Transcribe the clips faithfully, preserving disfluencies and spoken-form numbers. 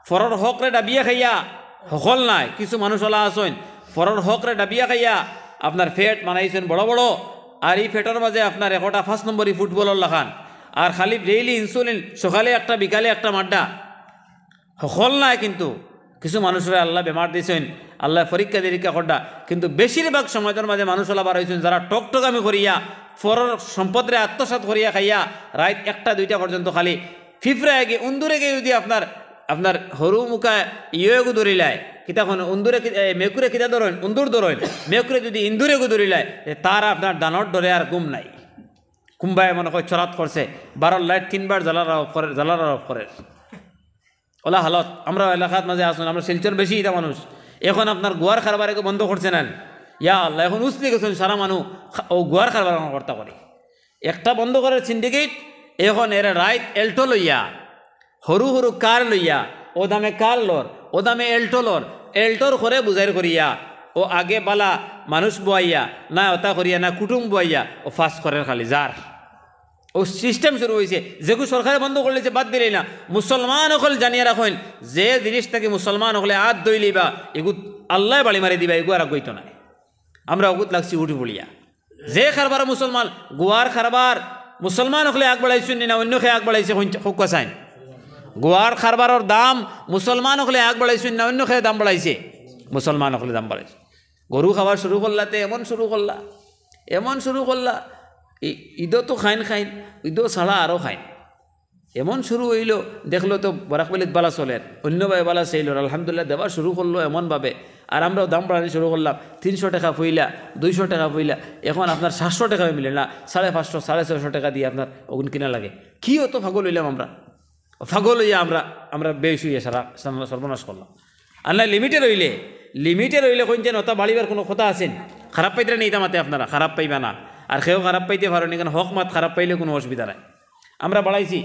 ফরর হকরে ডাবিয়া খাইয়া, হকল নায়, কিছু মানুষ অলা আছইন, ফরর হকরে ডাবিয়া খাইয়া আপনার পেট বানাইছইন বড় বড়, আর ই পেটর মাঝে আপনার একটা পাঁচ নম্বরই ফুটবলর লাখান, আর খালি ডেইলি ইনসুলিন, সকালে একটা বিকালে একটা মাড্ডা। হকল নায় কিন্তু, কিছু মানুষরে আল্লায় বেমার দিছইন, আল্লায় পরীক্ষা নিরীক্ষা কররা, কিন্তু বেশিরভাগ সময়র মাঝে মানুষ অলা বার অইছইন যারা টকটকামি করিয়া, ফরর সম্পদরে আত্মসাৎ করিয়া খাইয়া রাইত একটা দুইটা পর্যন্ত খালি ফিফরা এগে, উন্দুরে গিয়ে যদি আপনার, আপনার হরু মুখা ইয়ে এগু ধরিলায়, কিতা কইন, উন্দুরে কি-, এ, মেকুরে কিতা ধরইন, উন্দুর ধরইন, মেকুরে যদি ইন্দুরে এগু ধরিলায়, তে তার আপনার দানর ডরে আর ঘুম নাই। কুম্বায় মনে কয় চরাত করছে, বারোর লাইট তিনবার জ্বালার অফ করের, জ্বালার অফ করের। অলা হালত, আমরা এলাকাত মাঝে আছইন, আমরা শিলচর বেশি ইতা মানুষ। এখন আপনার গুয়ার কারবার এগু বন্ধ করছে না, ইয়া আল্লাহ, এখন উছলি গেছইন সারা মানু, খা-, অউ গুয়ার কারবার এখন করতা করি। একটা বন্ধ করের সিন্ডিকেট, এখন এরা রাইত এল্টো লইয়া, হরু হরু কার লইয়া, অউ দামে কার লর, অউ দামে এল্টো লর, এল্টোর করে বুঝাইর করিয়া, অউ আগে বালা মানুষ বওয়াইয়া, না অতা করিয়া, না কুটুম বওয়াইয়া, অউ ফাঁস করের খালি যার। অউ সিস্টেম শুরু অইছে, যেগু সরকারে বন্ধ করিলিছে, বাদ দিলেই না। মুসলমান অকল জানিয়া রাখইন, যে জিনিস থাকি মুসলমান অকলে আত ধইলিবা, এগু আল্লায় বাড়ি মারি দিবা, এগু আর আগুয়াইতো নায়। আমরা অগুত লাগছি উঠি পড়িয়া। যে কারবার মুসলমান, গুয়ার কারবার মুসলমান অকলে আগ বাড়াইছইন নি না অন্য খেয়ে আগ বাড়াইছে, কউক্কা চাইন? গুয়ার কারবারর দাম মুসলমান অকলে আগ বাড়াইছইন না অন্য খেয়ে দাম বাড়াইছে? মুসলমান অকলে দাম বাড়াইছে। গরু খাওয়া শুরু করলা, তে এমন শুরু করলা, এমন শুরু করলা, ই-, ইদো তো খাইন খাইন, ইদো ছাড়া আরও খাইন। এমন শুরু অইলো, দেখলো তো বরাক ভ্যালিত বালা চলের, অন্য ভাবে বালা চলের, আলহামদুলিল্লাহ দেওয়া শুরু করলো এমনভাবে। আর আমরাও দাম বাড়ানি শুরু করলাম, তিনশো টেকা পয়লা, দুইশো টেকা পয়লা, এখন আপনার সাতশো টেকাও মিলে না, সাড়ে পাঁচশো, সাড়ে ছয়শো টেকা দিয়া আপনার অগুন কিনা লাগে। কি অত পাগল অইলাম আমরা? পাগল অইয়া আমরা, আমরা বেশ অইয়া সারা সর্বনাশ করলাম। আর না, লিমিটে রইলে, লিমিটে রইলে কইন যেন অতা বাড়িবার কুনু কথা আছে নি? খারাপ পাইতরা নি ইতা মাতে আপনারা? খারাপ পাইবা না। আর কেউ খারাপ পাইতে পারো নি, কারণ হক মাত খারাপ পাইলে কুনু অসুবিধা নাই। আমরা বাড়াইছি।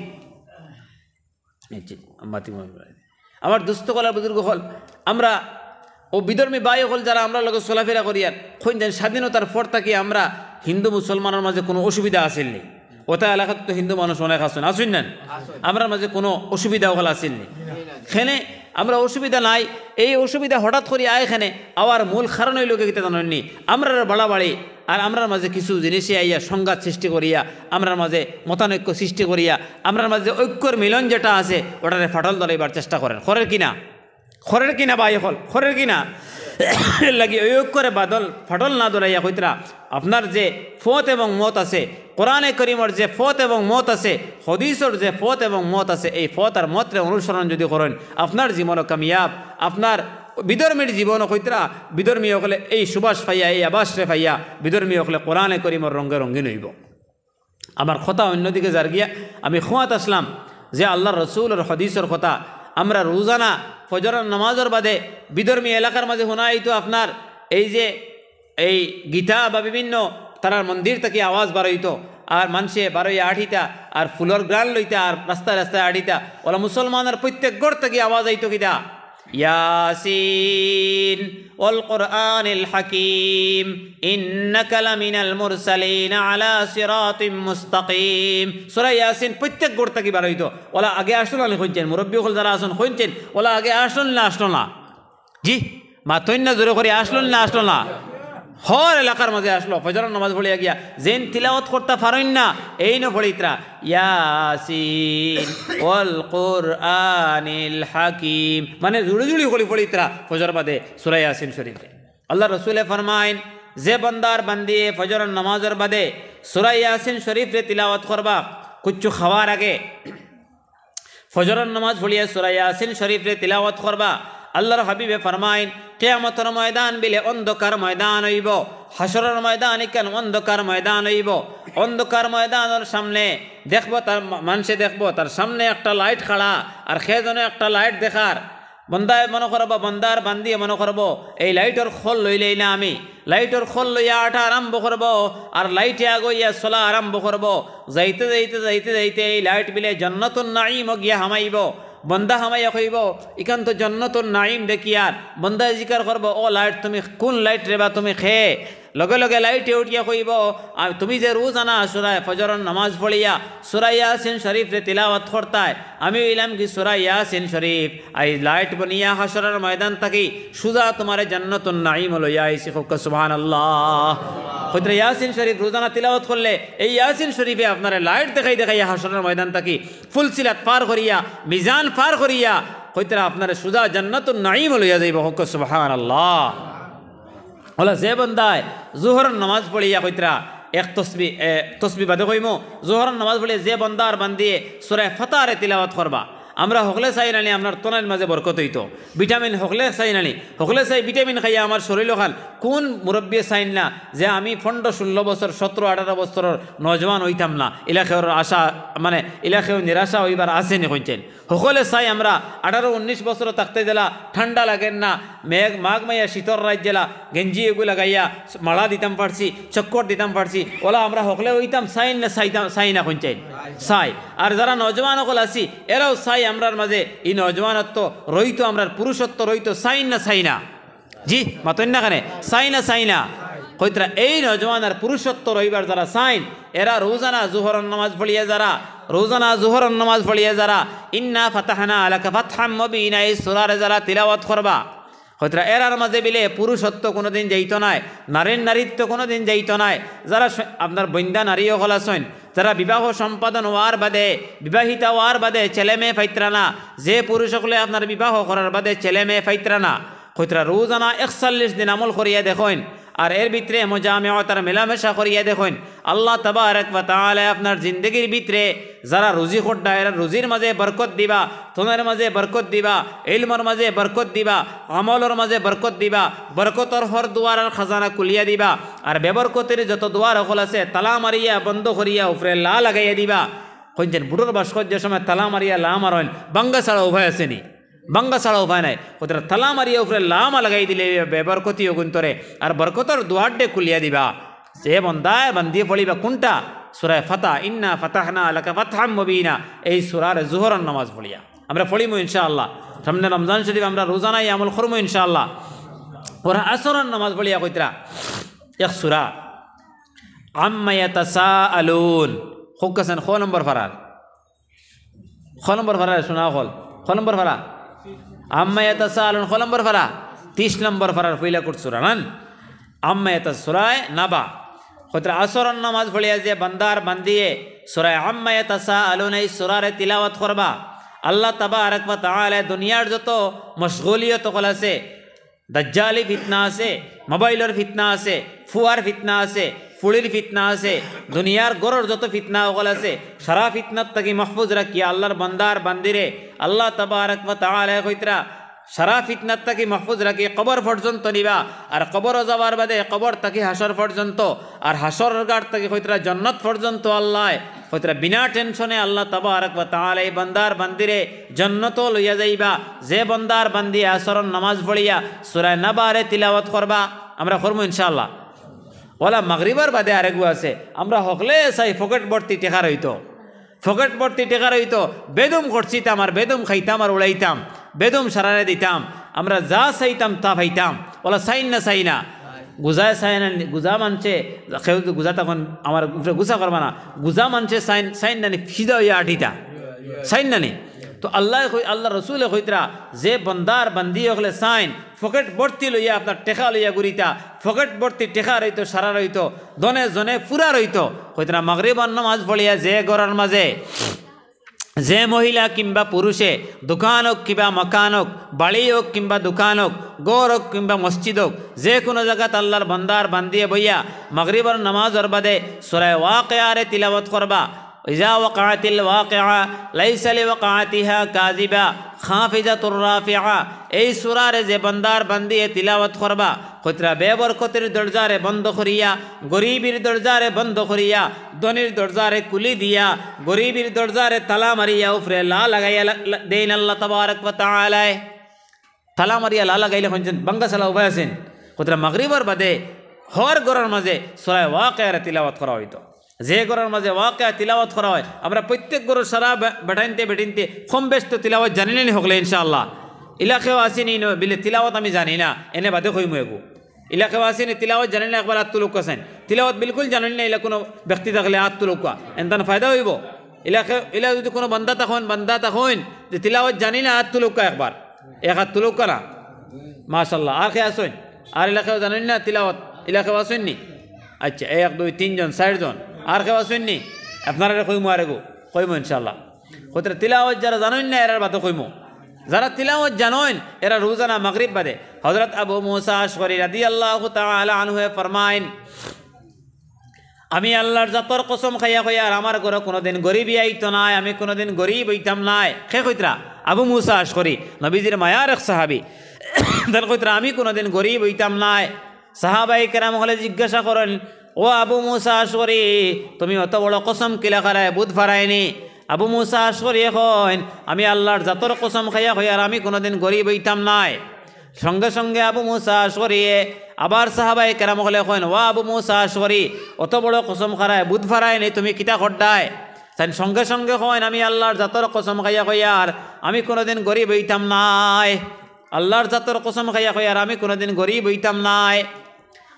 এই যে, মাতি মনে পড়ে। আমার দুস্ত অকল আর বুজুর্গ অকল, আমরা অউ বিধর্মী ভাই অকল যারা আমরার লগে চলাফেরা করিয়ার, কইন যেন স্বাধীনতার পর থাকি আমরা হিন্দু মুসলমানর মাঝে কুনু অসুবিধা আছিল নি? অতা এলাকাত তো হিন্দু মানুষ অনেক আছইন, আছইন না? আমরার মাঝে কুনু অসুবিধা অকল আছিল নি? কেনে আমরা অসুবিধা নাই, এই অসুবিধা হঠাৎ করি আয় কেনে, আওয়ার মূল কারণ অইলো গি কিতা জানইন নি? আমরার বাড়াবাড়ি, আর আমরার মাঝে কিছু জিনিসে আইয়া সংঘাত সৃষ্টি করিয়া, আমরার মাঝে মতানৈক্য সৃষ্টি করিয়া, আমরার মাঝে ঐক্যর মিলন যেটা আছে, ওটারে ফাটল ধরাইবার চেষ্টা করের, করের কি না? করের কি না ভাই অকল? করের কি না? এর লাগি অউ ঐক্যরে বাদল, ফাটল না ধরাইয়া কইতরা, আপনার যে পথ এবং মত আছে, কোরআনে করিমর যে পথ এবং মত আছে, হাদিসর যে পথ এবং মত আছে, এই পথ আর মতরে অনুসরণ যদি করইন, আপনার জীবনও কামিয়াব, আপনার বিধর্মীর জীবনও কইতরা, বিধর্মী অকলে এই সুবাস পাইয়া, এই আবাসরে পাইয়া, বিধর্মী অকলে কোরআনে করিমর রঙে রঙিন অইবো। আমার কথা অন্যদিকে যার গিয়া, আমি কওয়াত আছলাম যে আল্লার রসুলর হাদিসর কথা, আমরা রোজানা ফজরর নামাজর বাদে বিধর্মী এলাকার মাঝে হুনা অইতো আপনার এই যে এই গীতা বা বিভিন্ন তারার মন্দির থাকি আওয়াজ বার অইতো, আর মানষে বার অইয়া আটিতা, আর ফুলর ঘ্রাণ লইতা, আর রাস্তায় রাস্তায় আটিতা, অলা মুসলমানর প্রত্যেক ঘর থাকি আওয়াজ আইতো কিতা, ইয়াসিন ওয়াল কুরআনিল হাকিম, ইন্নাকা লামিনাল মুরসালিন আলা সিরাতিম মুস্তাকিম। সূরা ইয়াসিন প্রত্যেক ঘর থাকি বার অইতো। অলা আগে আছলো না নি কইনছেন, মুরব্বি অকল যারা আছইন কইনছেন, অলা আগে আছলো না, আছলো না? জি, মাতইন না জোরে করি, আছলো না, আছলো না? হর এলাকার মাঝে আছলো, ফজরর নামাজ পড়িয়া গিয়া, যেইন তিলাওয়াত করতা পারইন না, এইনও পড়িতরা, ইয়াসিন ওয়াল কুরআনিল হাকিম, মানে জুড়ি জুড়ি করি পড়িতরা ফজর বাদে সূরা ইয়াসিন শরীফরে। আল্লার রসুলে ফরমাইন, যে বন্দার বান্দিয়ে ফজরর নামাজর বাদে সূরা ইয়াসিন শরীফরে তিলাওয়াত করবা, কুচ্ছু খাওয়ার আগে, ফজরর নামাজ পড়িয়া সূরা ইয়াসিন শরীফরে তিলাওয়াত করবা। আল্লার হাবিবে ফরমাইন, কিয়ামতর ময়দান বিলে অন্ধকার ময়দান অইবো, হাশরর ময়দান ইখান অন্ধকার ময়দান অইবো। অন্ধকার ময়দানর সামনে দেখবো তার মা-, মানষে দেখবো তার সামনে একটা লাইট খাড়া, আর কে যেন একটা লাইট দেখার। বন্দায় মনো করবো, বন্দার বান্দিয়ে মনো করবো, এই লাইটর খল লইলেই না আমি, লাইটর খল লইয়া আটা আরম্ভ করবো, আর লাইটে আগুইয়া চলা আরম্ভ করবো। যাইতে যাইতে যাইতে যাইতে এই লাইট বিলে জন্নতুন নাইমো গিয়া হামাইবো। বন্দা হামাইয়া কইবো, "ইখান তো জন্নতুন নাইম দেখিয়ার।" বন্দায় জিকার করবো, "ও লাইট, তুমি কুন লাইট রেবা, তুমি খে?" লগে লগে লাইটে উঠিয়া কইবো, "আর তুমি যে রোজানা সূরা ফজরর নামাজ পড়িয়া সূরা ইয়াসিন শরীফরে তিলাওয়াত করতায়, আমি অইলাম কি সূরা ইয়াসিন শরীফ আইজ লাইট বনিয়া হাশরর ময়দান থাকি সুজা তুমারে জান্নাতুন নাঈমো লইয়া আইছি।" কউক্কা সুবহানাল্লাহ। কইতরা ইয়াসিন শরীফ রোজানা তিলাওয়াত করলে এই ইয়াসিন শরীফে আপনারে লাইট দেখাই দেখাইয়া হাশরর ময়দান থাকি ফুলসিরাত পার করিয়া, মিজান পার করিয়া, কইতরা আপনারে সুজা জান্নাতুন নাঈমো লইয়া যাইবো। কউক্কা সুবহানাল্লাহ। অলা যে বন্দায় জোহরর নামাজ পড়িয়া কইতরা এক তসবি, এ, তসবি বাদে কইমু, জোহরর নামাজ পড়িয়া যে বন্দা আর বান্দিয়ে সূরা ফাতাহারে তিলাওয়াত করবা, আমরা হকলে চাই নানি আপনার তনর মাঝে বরকত অইতো, ভিটামিন হকলে চাই নানি, হকলে চাই ভিটামিন খাইয়া আমার শরীল অখান। কুন মুরব্বিয়ে চাইন না যে আমি পনরো ষোলো বছর, সতরো আঠারো বছরর নওজোয়ান অইতাম না, ইলা কেউর আশা, মানে ইলা কেউ নিরাশা অইবার আছে নি কইনচাইন? হকলে চাই আমরা আঠারো উনিশ বছর থাকতে যেলা ঠান্ডা লাগের না, মেঘ, মাঘ মাইয়া শীতর রাইত যেলা গেঞ্জি এগু লাগাইয়া মালা দিতাম পারছি, চক্কর দিতাম পারছি, অলা আমরা হকলে অইতাম চাইন না, চাইতাম, চাই না কইনচাইন? চাই। আর যারা নওজোয়ান অকল আছি, এরাও চাই আমরার মাঝে ই নওজোয়ানত্ব রইতো, আমরার পুরুষত্ব রইতো, চাইন না, চাই না? জি, মাতইন না কেনে? চাই না, চাই না? কইতরা এই নওজোয়ান আর পুরুষত্ব রইবার যারা চাইন, এরা রোজানা জোহরর নামাজ পড়িয়া যারা, রোজানা জোহরর নামাজ পড়িয়া যারা, "ইন্না ফাতাহনা লাকা ফাতহাম মুবিনা" এই সূরারে যারা তিলাওয়াত করবা, কইতরা এরার মাঝে বিলে পুরুষত্ব কুনুদিন যাইতো নায়, নারীর নারীত্ব কুনুদিন যাইতো নায়। যারা স-, আপনার বন্দা নারী অকল আছইন, যারা বিবাহ সম্পাদন অওয়ার বাদে, বিবাহিতা অওয়ার বাদে ছেলে মেয়ে পাইতরা না, যে পুরুষ অকলে আপনার বিবাহ করার বাদে ছেলে মেয়ে পাইতরা না, কইতরা রোজানা একচল্লিশ দিন আমল করিয়া দেখইন, আর এর ভিতরে মুজামেআত আর মেলামেশা করিয়া দেখইন, আল্লাহ তাবারাক ওয়া তাআলায় আপনার জিন্দেগির ভিতরে যারা রুজি কররা, এরার রুজির মাঝে বরকত দিবা, তনর মাঝে বরকত দিবা, ইলমর মাঝে বরকত দিবা, আমলর মাঝে বরকত দিবা, বরকতর হর দুয়ারর খাজানা খুলিয়া দিবা, আর বেবরকতর যত দুয়ার অকল আছে, তালা মারিয়া, বন্ধ করিয়া, উপরে লা লাগাইয়া দিবা। কইনচাইন বুড়োর বাস করতে সময় তালা মারিয়া লা মারইন, ভাঙ্গা ছাড়া উপায় আছে নি? ভাঙ্গা ছাড়া উপায় নাই। কইতরা তালা মারিয়া উপরে লা লাগাই দিলে বেবরকতি অগুইনতরে, আর বরকতর দুয়ারডে খুলিয়া দিবা। যে বন্দায় বান্দিয়ে পড়িবা কুনটা? সূরা ফাতাহ, "ইন্না ফাতাহনা লাকা ফাতহাম মুবিনা", এই সূরারে জোহরর নামাজ পড়িয়া। আমরা পড়িমু ইনশাআল্লাহ। সামনে রমজান শরীফ, আমরা রোজানাই আমল করমু ইনশাআল্লাহ। ওরা আসরর নামাজ পড়িয়া কইতরা এক সূরা, "আম্মা ইয়াতাসাআলুন", কউক্কা চাইন, ক নম্বর পারার? ক নম্বর পারা রে সোনা অকল? ক নম্বর পারা? আম্মা ইয়াতাসাআলুন ক নম্বর পারা? তিশ নম্বর পারার পয়লা কুট সূরা নান? আম্মা ইয়াতাসা-, সূরায়ে নাবা। কইতরা আসরর নামাজ পড়িয়া যে বন্দা আর বান্দিয়ে সূরায়ে আম্মা ইয়াতাসাআলুন এই সূরারে তিলাওয়াত করবা, আল্লাহ তাবারাক ওয়া তাআলায় দুনিয়ার যত মশগুলিয়ত অকল আছে, দাজ্জালি ফিতনা আছে, মোবাইলর ফিতনা আছে, ফুয়ার ফিতনা আছে, ফুড়ির ফিতনা আছে, দুনিয়ার ঘরর যত ফিতনা অকল আছে, সারা ফিতনার থাকি মাহফুজ রাখিয়া আল্লাহর বন্দা আর বান্দিরে আল্লাহ তাবারাক ওয়া তাআলায় কইতরা, সারা ফিতনার থাকি মাহফুজ রাখি কবর পর্যন্ত নিবা, আর কবরো যাওয়ার বাদে কবর থাকি হাশর পর্যন্ত, আর হাশরর ঘাট থাকি কইতরা জন্নত পর্যন্ত আল্লায় কইতরা বিনা টেনশনে আল্লাহ তাবারাক ওয়া তাআলায় এই বন্দা আর বান্দিরে জন্নতো লইয়া যাইবা। যে বন্দা আর বান্দি আসরর নামাজ পড়িয়া সূরায়ে নাবারে তিলাওয়াত করবা, আমরা করমু ইনশাআল্লাহ। ওলা মাগরিবর বাদে আরেকগু আছে, আমরা হকলে চাই পকেট ভর্তি টেকা রইতো, পকেট ভর্তি টেকা রইতো, বেদম খরচিতাম আর বেদম খাইতাম আর উড়াইতাম, বেদম সারারে দিতাম, আমরা যা চাইতাম তা পাইতাম। ওলা চাইন না, চাই না? গুজায় চাইন না, গুজা মানষে, কেউ যদি গুজা তখন আমার উপরে গুসা করবা না, গুজা মানষে চাইন, চাইন না নি, ফিদা অইয়া আটিতা, চাইন না নি? তো আল্লায় কই-, আল্লাহর রসুলে কইতরা, যে বন্দা আর বান্দি অকলে চাইন, পকেট ভর্তি লইয়া আপনার টেকা লইয়া ঘুরিতা, পকেট ভর্তি টেকা রইতো, সারা রইতো, ধনে জনে পুরা রইতো। কইতরা মাগরিবর নামাজ পড়িয়া যে ঘরর মাঝে যে মহিলা কিংবা পুরুষে দোকান অউক কিংবা মকান অউক, বাড়ি অউক কিংবা দোকান অউক, ঘর অউক কিংবা মসজিদ অউক, যে কুনু জাগাত আল্লাহর বন্দা আর বান্দিয়ে বইয়া মাগরিবর নামাজর বাদে সূরায়ে ওয়াকিয়ারে তিলাওয়াত করবা। ইজা ওয়াকাতিল ওয়াকিয়া, লাইসা লিওয়াকাতিহা কাযিবা, খাফিজাতুর রাফিয়া। এই সূরারে যে বন্দা আর বান্দিয়ে তিলাওয়াত করবা, কইতরা বেবরকতির দরজারে বন্ধ করিয়া, গরিবির দরজারে বন্ধ করিয়া, ধনির দরজারে খুলি দিয়া, গরিবির দরজারে তালা মারিয়া উপরে লা লাগাইয়া লা-, লা-, দেইন আল্লাহ তাবারাক ওয়া তাআলায়। তালা মারিয়া লা লাগাইলে কইনচাইন, ভাঙ্গা ছাড়া উপায় আছে নি? কইতরা মাগরিবর বাদে হর ঘরর মাঝে সূরায়ে ওয়াকিয়ারে তিলাওয়াত করা অইতো। যে ঘরর মাঝে ওয়াকিয়া তিলাওয়াত করা অয়, আমরা প্রত্যেক ঘরর সারা বে-, বেটাইন্তে বেটিন্তে কম বেশ তো তিলাওয়াত জানি না নি হকলে ইনশাআল্লাহ। ইলা কেউ আছে নি ন-, বিলে তিলাওয়াত আমি জানি না, এনে বাদে কইমু এগু। ইলা কেউ আছইন নি তিলাওয়াত জানইন না, একবার আত তুলউক্কা চাইন। তিলাওয়াত বিলকুল জানইন না, ইলা কুনু ব্যক্তি থাকলে আত তুলউক্কা। এন তান ফায়দা অইবো। ইলা কেউ, ইলা যুদি কুনু বান্দা থাকইন, বান্দা থাকইন যে তিলাওয়াত জানি না, আত তুলউক্কা একবার। এক আত তুলউক্কা না। মাশাআল্লাহ। আর কে আছইন? আর ইলা কেউ জানইন না তিলাওয়াত? ইলা কেউ আছইন নি? আচ্ছা, এক, দুই, তিনজন, চাইরজন। আর কেউ আছইন নি? আপনারারে কইমু আরেগু। কইমু ইনশাআল্লাহ। কইতরা তিলাওয়াত যারা জানইন না, এরার বাদে কইমু। যারা তিলাওয়াত জানইন, এরা রোজানা মাগরিব বাদে। হযরত আবু মুসা আশআরী রাদিয়াল্লাহু তাআলা আনহুয়ে ফরমাইন, "আমি আল্লার জাতর কসম খাইয়া কইয়ার, আমার ঘরো কুনুদিন গরিবি আইতো নায়, আমি কুনুদিন গরিব অইতাম নায়।" কে কইতরা? আবু মুসা আশআরী, নবীজির মায়ার এক সাহাবী। তাইন কইতরা, "আমি কুনুদিন গরিব অইতাম নায়।" সাহাবায়ে কেরাম অকলে জিজ্ঞাসা করইন, "ও আবু মুসা আশআরী, তুমি অত বড় কসম কিলা খারায়, বুঝ ফারায় নি?" আবু মুসা আশআরীয়ে কইন, "আমি আল্লার জাতর কসম খাইয়া কইয়ার, আমি কুনুদিন গরিব অইতাম নায়।" সঙ্গে সঙ্গে আবু মুসা আশআরীয়ে আবার সাহাবায়ে কেরাম অকলে কইন, "ও আবু মুসা আশআরী, অত বড় কসম খারায়, বুঝ ফারায় নি, তুমি কিতা কররায়?" তাইন সঙ্গে সঙ্গে কইন, "আমি আল্লার জাতর কসম খাইয়া কইয়ার, আমি কুনুদিন গরিব অইতাম নায়।" আল্লার জাতর কসম খাইয়া কইয়ার, "আমি কুনুদিন গরিব অইতাম নায়।"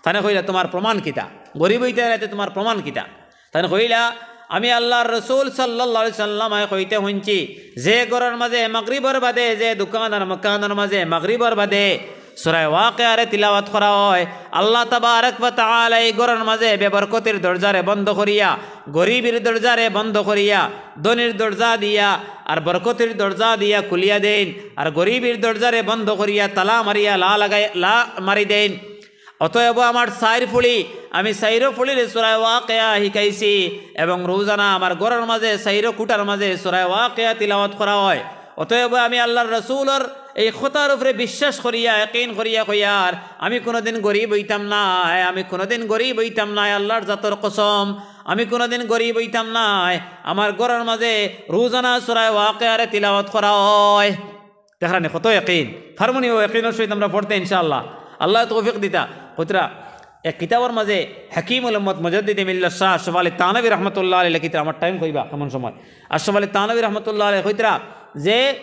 তাইন কইলা, "তুমার প্রমাণ কিতা? গরিব অইতায় নায় তে তুমার প্রমাণ কিতা?" তাইন কইলা, "আমি আল্লার রসুল সাল্লাল্লাহু আলাইহি সাল্লামে কইতে হুনছি, যে ঘরর মাজে মাগরিবর বাদে, যে দোকান আর মকানর মাজে মাগরিবর বাদে সূরা ওয়াকিয়ারে তিলাওয়াত করা অয়, আল্লাহ তাবারাক ওয়া তাআলা ই ঘরর মাজে বেবরকতির দরজারে বন্ধ করিয়া, গরিবির দরজারে বন্ধ করিয়া, ধনির দরজা দিয়া আর বরকতির দরজা দিয়া খুলিয়া দেইন, আর গরিবির দরজারে বন্ধ করিয়া তালা মারিয়া লা লাগাই, লা মারি দেইন।" অতএব আমার চাইর ফুড়ি, আমি চাইরো ফুড়িরে সূরা ওয়াকিয়া হিকাইছি, এবং রোজানা আমার ঘরর মাজে চাইরো কুটার মাজে সূরা ওয়াকিয়া তিলাওয়াত করা অয়। অতএব আমি আল্লার রসুলর এই কথার উপরে বিশ্বাস করিয়া, ইয়াকিন করিয়া কইয়ার, আমি কুনুদিন গরিব অইতাম নায়, আমি কুনুদিন গরিব অইতাম নায়, আল্লার জাতর কসম, আমি কুনুদিন গরিব অইতাম নায়। আমার ঘরর মাজে রোজানা সূরা ওয়াকিয়ারে তিলাওয়াত করা অয়। দেখরা নি কত ইয়াকিন। ফারমু নি অউ ইয়াকিনর সহিত আমরা পড়তে ইনশাআল্লাহ। আল্লায় তৌফিক দিতা। কইতরা, এক কিতাবর মাজে হাকিমুল উম্মত মুজাদ্দিদে মিল্লাত শাহ আশরাফ আলী থানভী রহমতুল্লাহ আলাইহি লেখিতরা, আমার টাইম কইবা কেমন সময়। আশরাফ আলী থানভী রহমতুল্লাহ আলাইহি কইতরা যে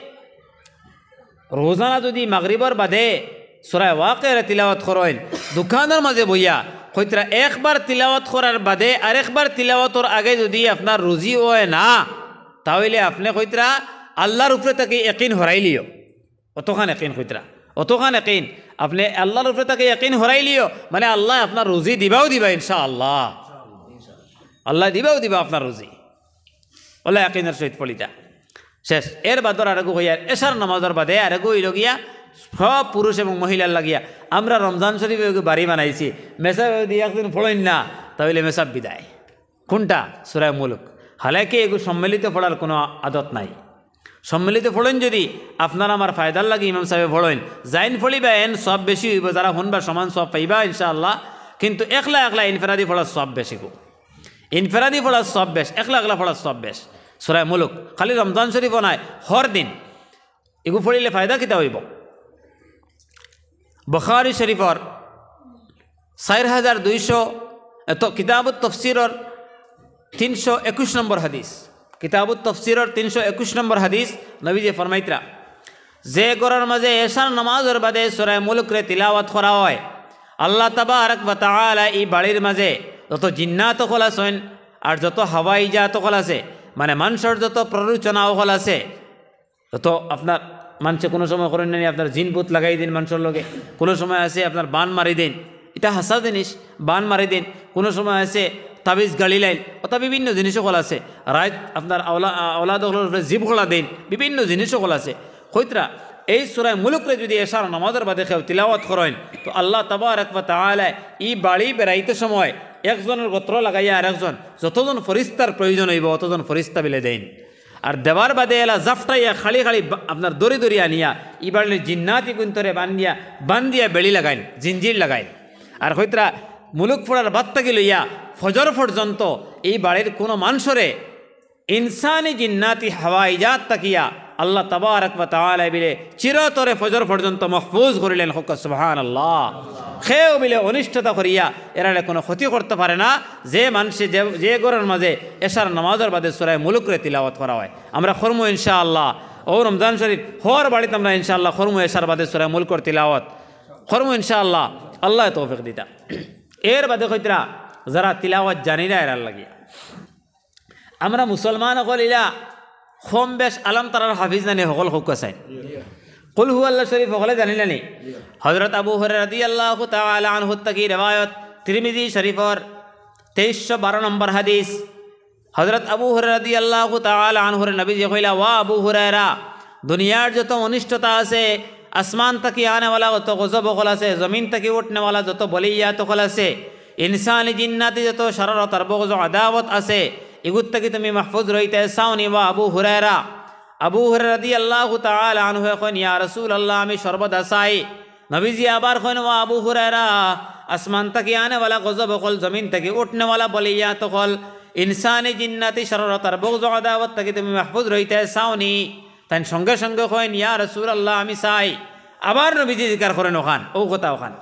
রোজানা যুদি মাগরিবর বাদে সূরা ওয়াকিয়ারে তিলাওয়াত করইন, দোকানর মাজে বইয়া, কইতরা একবার তিলাওয়াত করার বাদে আরেকবার তিলাওয়াতর আগে যুদি আপনার রুজি অয় না, তা অইলে আপনে কইতরা আল্লার উপরে থাকি ইয়াকিন হরাইলিও। অতখান ইয়াকিন কইতরা, অতখান ইয়াকিন। আপনে আল্লার উপরে থাকি ইয়াকিন হরাইলিও, মানে আল্লায় আপনার রুজি দিবাউ দিবা ইনশাআল্লাহ। আল্লায় দিবাউ দিবা আপনার রুজি। অউলা ইয়াকিনর সহিত পড়িতা। শেষ। এর বাদর আরেগু কইয়ার, এশার নামাজর বাদে আরেগু অইলো গিয়া সব পুরুষ এবং মহিলার লাগিয়া। আমরা রমজান শরীফে এগু বাড়ি বানাইছি, মেসাব যুদি একদিন পড়ইন না, তা অইলে মেসাব বিদায়। কুনটা? সূরা মুলক। হালাকি এগু সম্মিলিত পড়ার কুনু আদত নাই। সম্মিলিত পড়ইন যুদি, আপনার আমার ফায়দার লাগি ইমাম সাবে পড়ইন, যাইন পড়িবা এন সওয়াব বেশি অইবো, যারা হুনবা সমান সওয়াব পাইবা ইনশাআল্লাহ। কিন্তু একলা একলা ইনফেরাদি পড়ার সওয়াব বেশি গো। ইনফেরাদি পড়ার সওয়াব বেশ, একলা একলা পড়ার সওয়াব বেশ। সূরা মুলক, খালি রমজান শরীফো নায়, হর দিন। এগু পড়িলে ফায়দা কিতা অইবো? বুখারী শরীফর চাইর হাজার দুইশো, এ তো কিতাবুত তফসিরর তিনশো একুশ নম্বর হাদিস, কিতাবুত তফসিরর তিনশো একুশ নম্বর হাদিস, নবীজি ফরমাইতরা, যে ঘরর মাজে এশার নামাজর বাদে সূরা মুলকরে তিলাওয়াত করা অয়, আল্লাহ তাবারাক ওয়া তাআলা ই বাড়ির মাজে যত জিন্নাত অকল আছইন, আর যত হাওয়াই জাত অকল আছে, মানে মানষর যত প্ররোচনা অকল আছে, তো আপনার মানষে কুনু সময় করইন না নি, আপনার জিন ভূত লাগাই দেইন মানষর লগে, কুনু সময় আছে আপনার বান মারি দেইন, ইটা হাছা জিনিস, বান মারি দেইন, কুনু সময় আছে তাবিজ গাড়িলাইন, অতা বিভিন্ন জিনিস অকল আছে। রাইত আপনার আওলা-, আওলাদ অকলর উপরে জিব খোলা দেইন, বিভিন্ন জিনিস অকল আছে। কইতরা, এই সূরা মুলকরে যুদি এশার নামাজর বাদে কেউ তিলাওয়াত করইন, তো আল্লাহ তাবারাক ওয়া তাআলা ই বাড়ি বেড়াইতে সময় একজনর গোত্র লাগাইয়া আরেকজন, যতজন ফরিস্তার প্রয়োজন অইবো, অতজন ফরিস্তা বিলে দেইন। আর দেওয়ার বাদে এলা জাফটাইয়া খালি খালি বা-, আপনার দড়ি দড়ি আনিয়া ইবাড়লে জিন্নাতি গুন্তরে বান্ধিয়া, বান্ধিয়া বেড়ি লাগাইন, জিঞ্জির লাগাইন। আর কইতরা মুলুক ফোড়ার বাদ থাকি লইয়া ফজর পর্যন্ত এই বাড়ির কুনু মানষরে ইনসানি জিন্নাতি হাওয়াই জাত থাকিয়া আল্লাহ তাবারাক ওয়া তাআলা বিলে চিরতরে ফজর পর্যন্ত মাহফুজ করিলেন। কউক্কা সুবহানাল্লাহ। কেউ বিলে অনিষ্টতা করিয়া এরারে কুনু ক্ষতি করতে পারে না। যে মানষে যে, যে ঘরর মাঝে এশার নামাজর বাদে সূরা মুলুকরে তিলাওয়াত করা অয়, আমরা করমু ইনশাআল্লাহ। অউ রমজান শরীফ হর বাড়িত আমরা ইনশাআল্লাহ করমু এশার বাদে সূরা মুলুকর তিলাওয়াত করমু ইনশাআল্লাহ। আল্লায় তৌফিক দিতা। এর বাদে কইতরা, যারা তিলাওয়াত জানি না এরার লাগিয়া। আমরা মুসলমান অকল ইলা কম বেশ আলাম তারার হাফিজ নানি হকল কউক্কা চাইন। কুল হু আল্লাহ শরীফ হকলে জানি নানি? হযরত আবু হুরায়রা রাদিয়াল্লাহু তাআলা আনহু থাকি রেওয়ায়ত, তিরমিজি শরীফর তেইশশো বারো নম্বর হাদিস। হযরত আবু হুরায়রা রাদিয়াল্লাহু তাআলা আনহুরে নবীজি কইলা, "ওয়া আবু হুরায়রা, দুনিয়ার যত অনিষ্টতা আছে, আসমান থাকি আনেওয়ালা যত গজব অকল আছে, জমিন থাকি উঠনেওয়ালা যত বলিয়াত অকল আছে, ইনসানি জিন্নাতি যত শারারত আর বগজ আদাওয়াত আছে, ইগুর থাকি তুমি মাহফুজ রইতে চাওনি ওয়া আবু হুরায়রা?" আবু হুরায়রা রাদিয়াল্লাহু তাআলা আনহুয়ে কইন, "ইয়া রাসূলুল্লাহ, আমি সর্বদা চাই।" নবীজি আবার কইন, "ওয়া আবু হুরায়রা, আসমান থাকি আনেওয়ালা গজব অকল, জমিন থাকি উঠনেওয়ালা বলিয়াত অকল, ইনসানি জিন্নাতি শারারত আর বগজ আদাওয়াত থাকি তুমি মাহফুজ রইতে চাওনি?" তাইন সঙ্গে সঙ্গে কইন, "ইয়া রাসূলুল্লাহ, আমি চাই।" আবার নবীজি জিকার করইন অখান, অউ কথা অখান।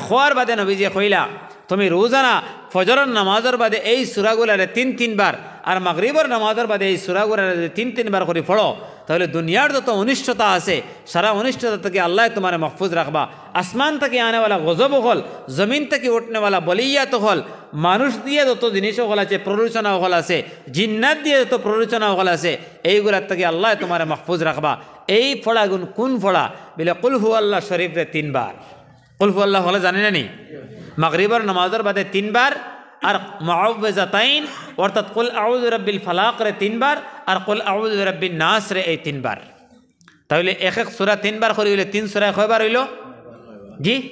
কওয়ার বাদে নবীজি কইলা, "তুমি রোজানা ফজরর নামাজর বাদে এই সূরাগুলারে তিন তিনবার, আর মাগরিবর নামাজর বাদে এই সূরাগুলারে যদি তিন তিনবার করি পড়ো, তাহলে দুনিয়ার যত অনিষ্টতা আছে, সারা অনিষ্টতা থাকি আল্লায় তুমারে মাহফুজ রাখবা। আসমান থাকি আনেওয়ালা গজব অকল, জমিন থাকি উঠনেওয়ালা বলিয়াত অকল, মানুষ দিয়া যত জিনিস অকল আছে, প্ররোচনা অকল আছে, জিন্নাত দিয়া যত প্ররোচনা অকল আছে, এইগুলার থাকি আল্লায় তুমারে মাহফুজ রাখবা।" এই পড়াগুন কুন পড়া? বলে, "কুল হু আল্লাহ শরীফরে তিনবার।" কুল হু আল্লাহ হকলে জানি নানি? মাগরিবর নামাজর বাদে তিনবার, আর মুআউযযাতাইন, অর্থাৎ কুল আউযু বিরাব্বিল ফালাকরে তিনবার, আর কুল আউযু বিরাব্বিন নাসরে এই তিনবার। তাইলে এক এক সূরা তিনবার করি অইলে তিন সূরায় কয়বার অইলো? জি?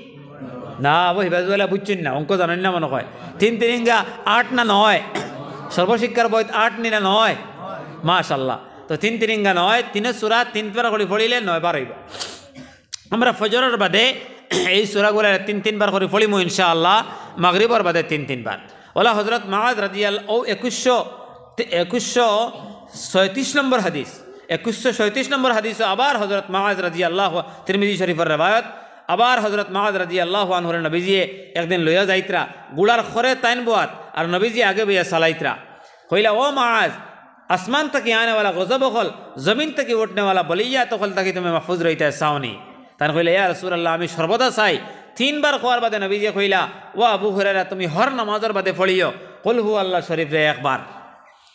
না, অবু হিবাজুয়ালা বুঝছইন না, অঙ্ক জানইন না মনে কয়। তিন তিরিঙ্গা আট না নয়? সর্বশিক্ষার বইত আট নি না নয়? মাশাআল্লাহ। তো তিন তিরিঙ্গা নয়, তিন সূরা তিনবার করি পড়িলে নয়বার অইবো। আমরা ফজরর বাদে এই সূরাগুলা তিন তিনবার করি পড়িমু ইনশাআল্লাহ, মাগরিবর বাদে তিন তিনবার। অলা হযরত মুআজ রাদিয়াল্লাহু, অউ একুশশো, একুশশো ছয়ত্রিশ নম্বর হাদিস, একুশশো ছয়ত্রিশ নম্বর হাদিসও আবার হযরত মুআজ রাদিয়াল্লাহু, তিরমিজি শরীফর রেওয়ায়ত, আবার হযরত মুআজ রাদিয়াল্লাহু আনহুরে নবীজিয়ে একদিন লইয়া যাইতরা, ঘুড়ার খরে তাইন বওয়াত, আর নবীজি আগে বইয়া চালাইতরা। কইলা, "ও মুআজ, আসমান থাকি আনেওয়ালা গজব অকল, জমিন থাকি উঠনেওয়ালা বলিয়াত অকল থাকি তুমি মাহফুজ রইতে চাওনি?" তাইন কইলা, "ইয়া রাসূলুল্লাহ, আমি সর্বদা চাই।" তিনবার কওয়ার বাদে নবীজিয়ে কইলা, "ও আবু হুরায়রা, তুমি হর নামাজর বাদে পড়িও কুল হু আল্লাহ শরীফরে একবার,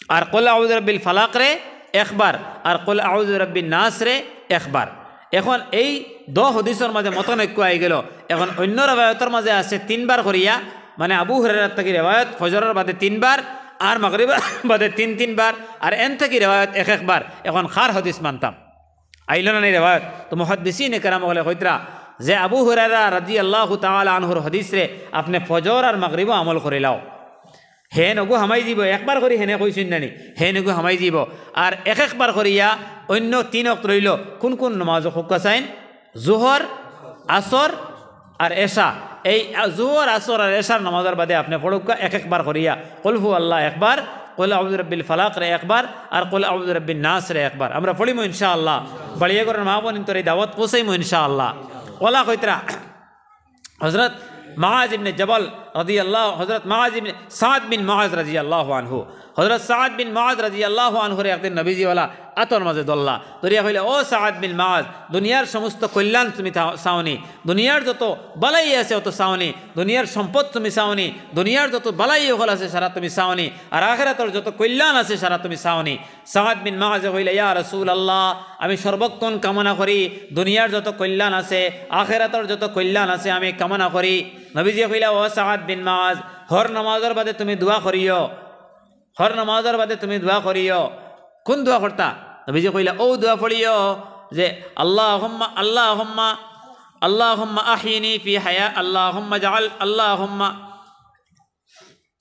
আর কুল আউযু বিরাব্বিল ফালাকরে একবার, আর কুল আউযু বিরাব্বিন নাসরে একবার।" এখন এই দ হাদিসর মাঝে মতনৈক্য আইগেলো। এখন অইন্য রেওয়ায়তর মাঝে আছে তিনবার করিয়া, মানে আবু হুরায়রার থাকি রেওয়ায়ত, ফজরর বাদে তিনবার, আর মাগরিবর বাদে তিন তিনবার, আর এন থাকি রেওয়ায়ত এক একবার। এখন কার হাদিস মানতাম? আইলো না নি রেওয়ায়ত? তো মুহাদ্দিসিনে কেরাম অকলে কইতরা যে আবু হুরায়রা রাদিয়াল্লাহু তাআলা আনহুর হাদিসরে আপনে ফজর আর মাগরিবো আমল করিলাও। হেন অগু হামাই যিবো, একবার করি হেনে কইছইন না নি, হেন অগু হামাই যিবো। আর এক একবার করিয়া অইন্য তিন ওয়াক্ত রইলো, কুন কুন নমাজ কউক্কা চাইন? জুহর, আসর আর এশা। এই জুহর, আসর আর এশার নমাজর বাদে আপনে পড়উক্কা এক একবার করিয়া, কুল হু আল্লাহ একবার, কুল আউযু বিরাব্বিল ফালাকরে একবার, আর কুল আউযু বিরাব্বিন নাসরে একবার। আমরা পড়িমু ইনশাআল্লাহ। বাড়িয়ে ঘরর মা বোনইন্তরে এই দাওয়াত পৌঁছাইমু ইনশাআল্লাহ। অলা কইতরা হযরত মুআজ ইবনে জবল রাদিয়াল্লাহু, হযরত মুআজ ইবনে, সাদ বিন মুআজ রাদিয়াল্লাহু আনহু, হযরত সাদ বিন মুআজ রাদিয়াল্লাহু আনহুরে একদিন নবীজি অলা আতর মাঝে ধরলা, ধরিয়া কইলা, "ও সাদ বিন মুআজ, দুনিয়ার সমস্ত কল্যাণ তুমি তা-, চাওনি, দুনিয়ার যত বালাই আছে অত চাওনি, দুনিয়ার সম্পদ তুমি চাওনি, দুনিয়ার যত বালাই অকল আছে সারা তুমি চাওনি, আর আখিরাতর যত কল্যাণ আছে সারা তুমি চাওনি?" সাদ বিন মুআজে কইলা, "ইয়া রাসূলুল্লাহ, আমি সর্বক্ষণ কামনা করি, দুনিয়ার যত কল্যাণ আছে, আখিরাতর যত কল্যাণ আছে, আমি কামনা করি।" নবীজি কইলা, "ও সাদ বিন মুআজ, হর নমাজর বাদে তুমি দোয়া করিও, হর নমাজর বাদে তুমি দোয়া করিও।" কুন দোয়া করতা? নবীজি কইলা, "অউ দোয়া পড়িও যে, আল্লাহুম্মা, আল্লাহুম্মা, আল্লাহুম্মা আহিনি ফি হায়া, আল্লাহুম্মা জাআল, আল্লাহুম্মা।"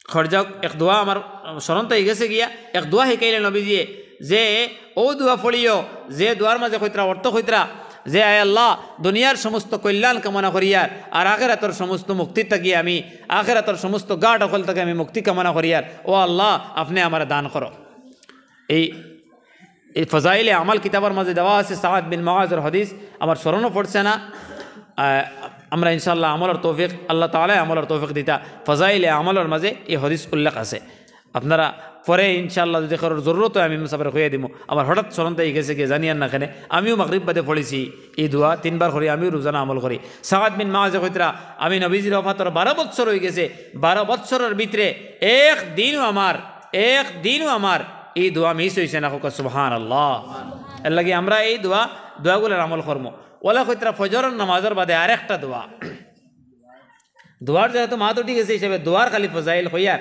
খরজাক এক দোয়া আমার স্মরণ থাকি গেছে গিয়া, এক দোয়া শিখাইলা নবীজিয়ে, যে অউ দোয়া পড়িও, যে দোয়ার মাঝে কইতরা, অর্থ কইতরা, যে, "আয় আল্লাহ, দুনিয়ার সমস্ত কল্যাণ কামনা করিয়ার, আর আখিরাতর সমস্ত মুক্তি থাকি আমি, আখিরাতর সমস্ত ঘাট অকল থাকি আমি মুক্তি কামনা করিয়ার, ও আল্লাহ, আপনে আমারে দান করো।" এই এই ফজাইলে আমাল কিতাবর মাঝে দেওয়া আছে সাদ বিন মুআজর হাদিস, আমার স্মরণও পড়ছে না। আহ, আমরা ইনশাআল্লাহ আমলর তৌফিক, আল্লাহ তাআলায় আমলর তৌফিক দিতা। ফজাইলে আমালর মাঝে এই হাদিস উল্লেখ আছে, আপনারা পরে ইনশাআল্লাহ যদি কারোর জরুরত অয়, আমি মুসাফির কইয়া দিমু। আমার হঠাৎ স্মরণ থাকি গেছে গিয়া, জানিয়ার না কেনে, আমিও মাগরিব বাদে পড়ছি ই দোয়া তিনবার করি, আমিও রোজানা আমল করি। সাদ বিন মুআজে কইতরা, আমি নবীজির ওফাতর বারো বৎসর অই গেছে, বারো বৎসরর ভিতরে এক দিনও আমার, এক দিনও আমার ই দোয়া মিস অইছে না। কউক্কা সুবহানাল্লাহ। এরলাগি আমরা এই দোয়া, দোয়াগুলার আমল করমু। অলা কইতরা ফজরর নামাজর বাদে আরেকটা দোয়া, দোয়ার যেহেতু মাত উঠি গেছে হিসাবে দোয়ার খালি ফজাইল কইয়ার।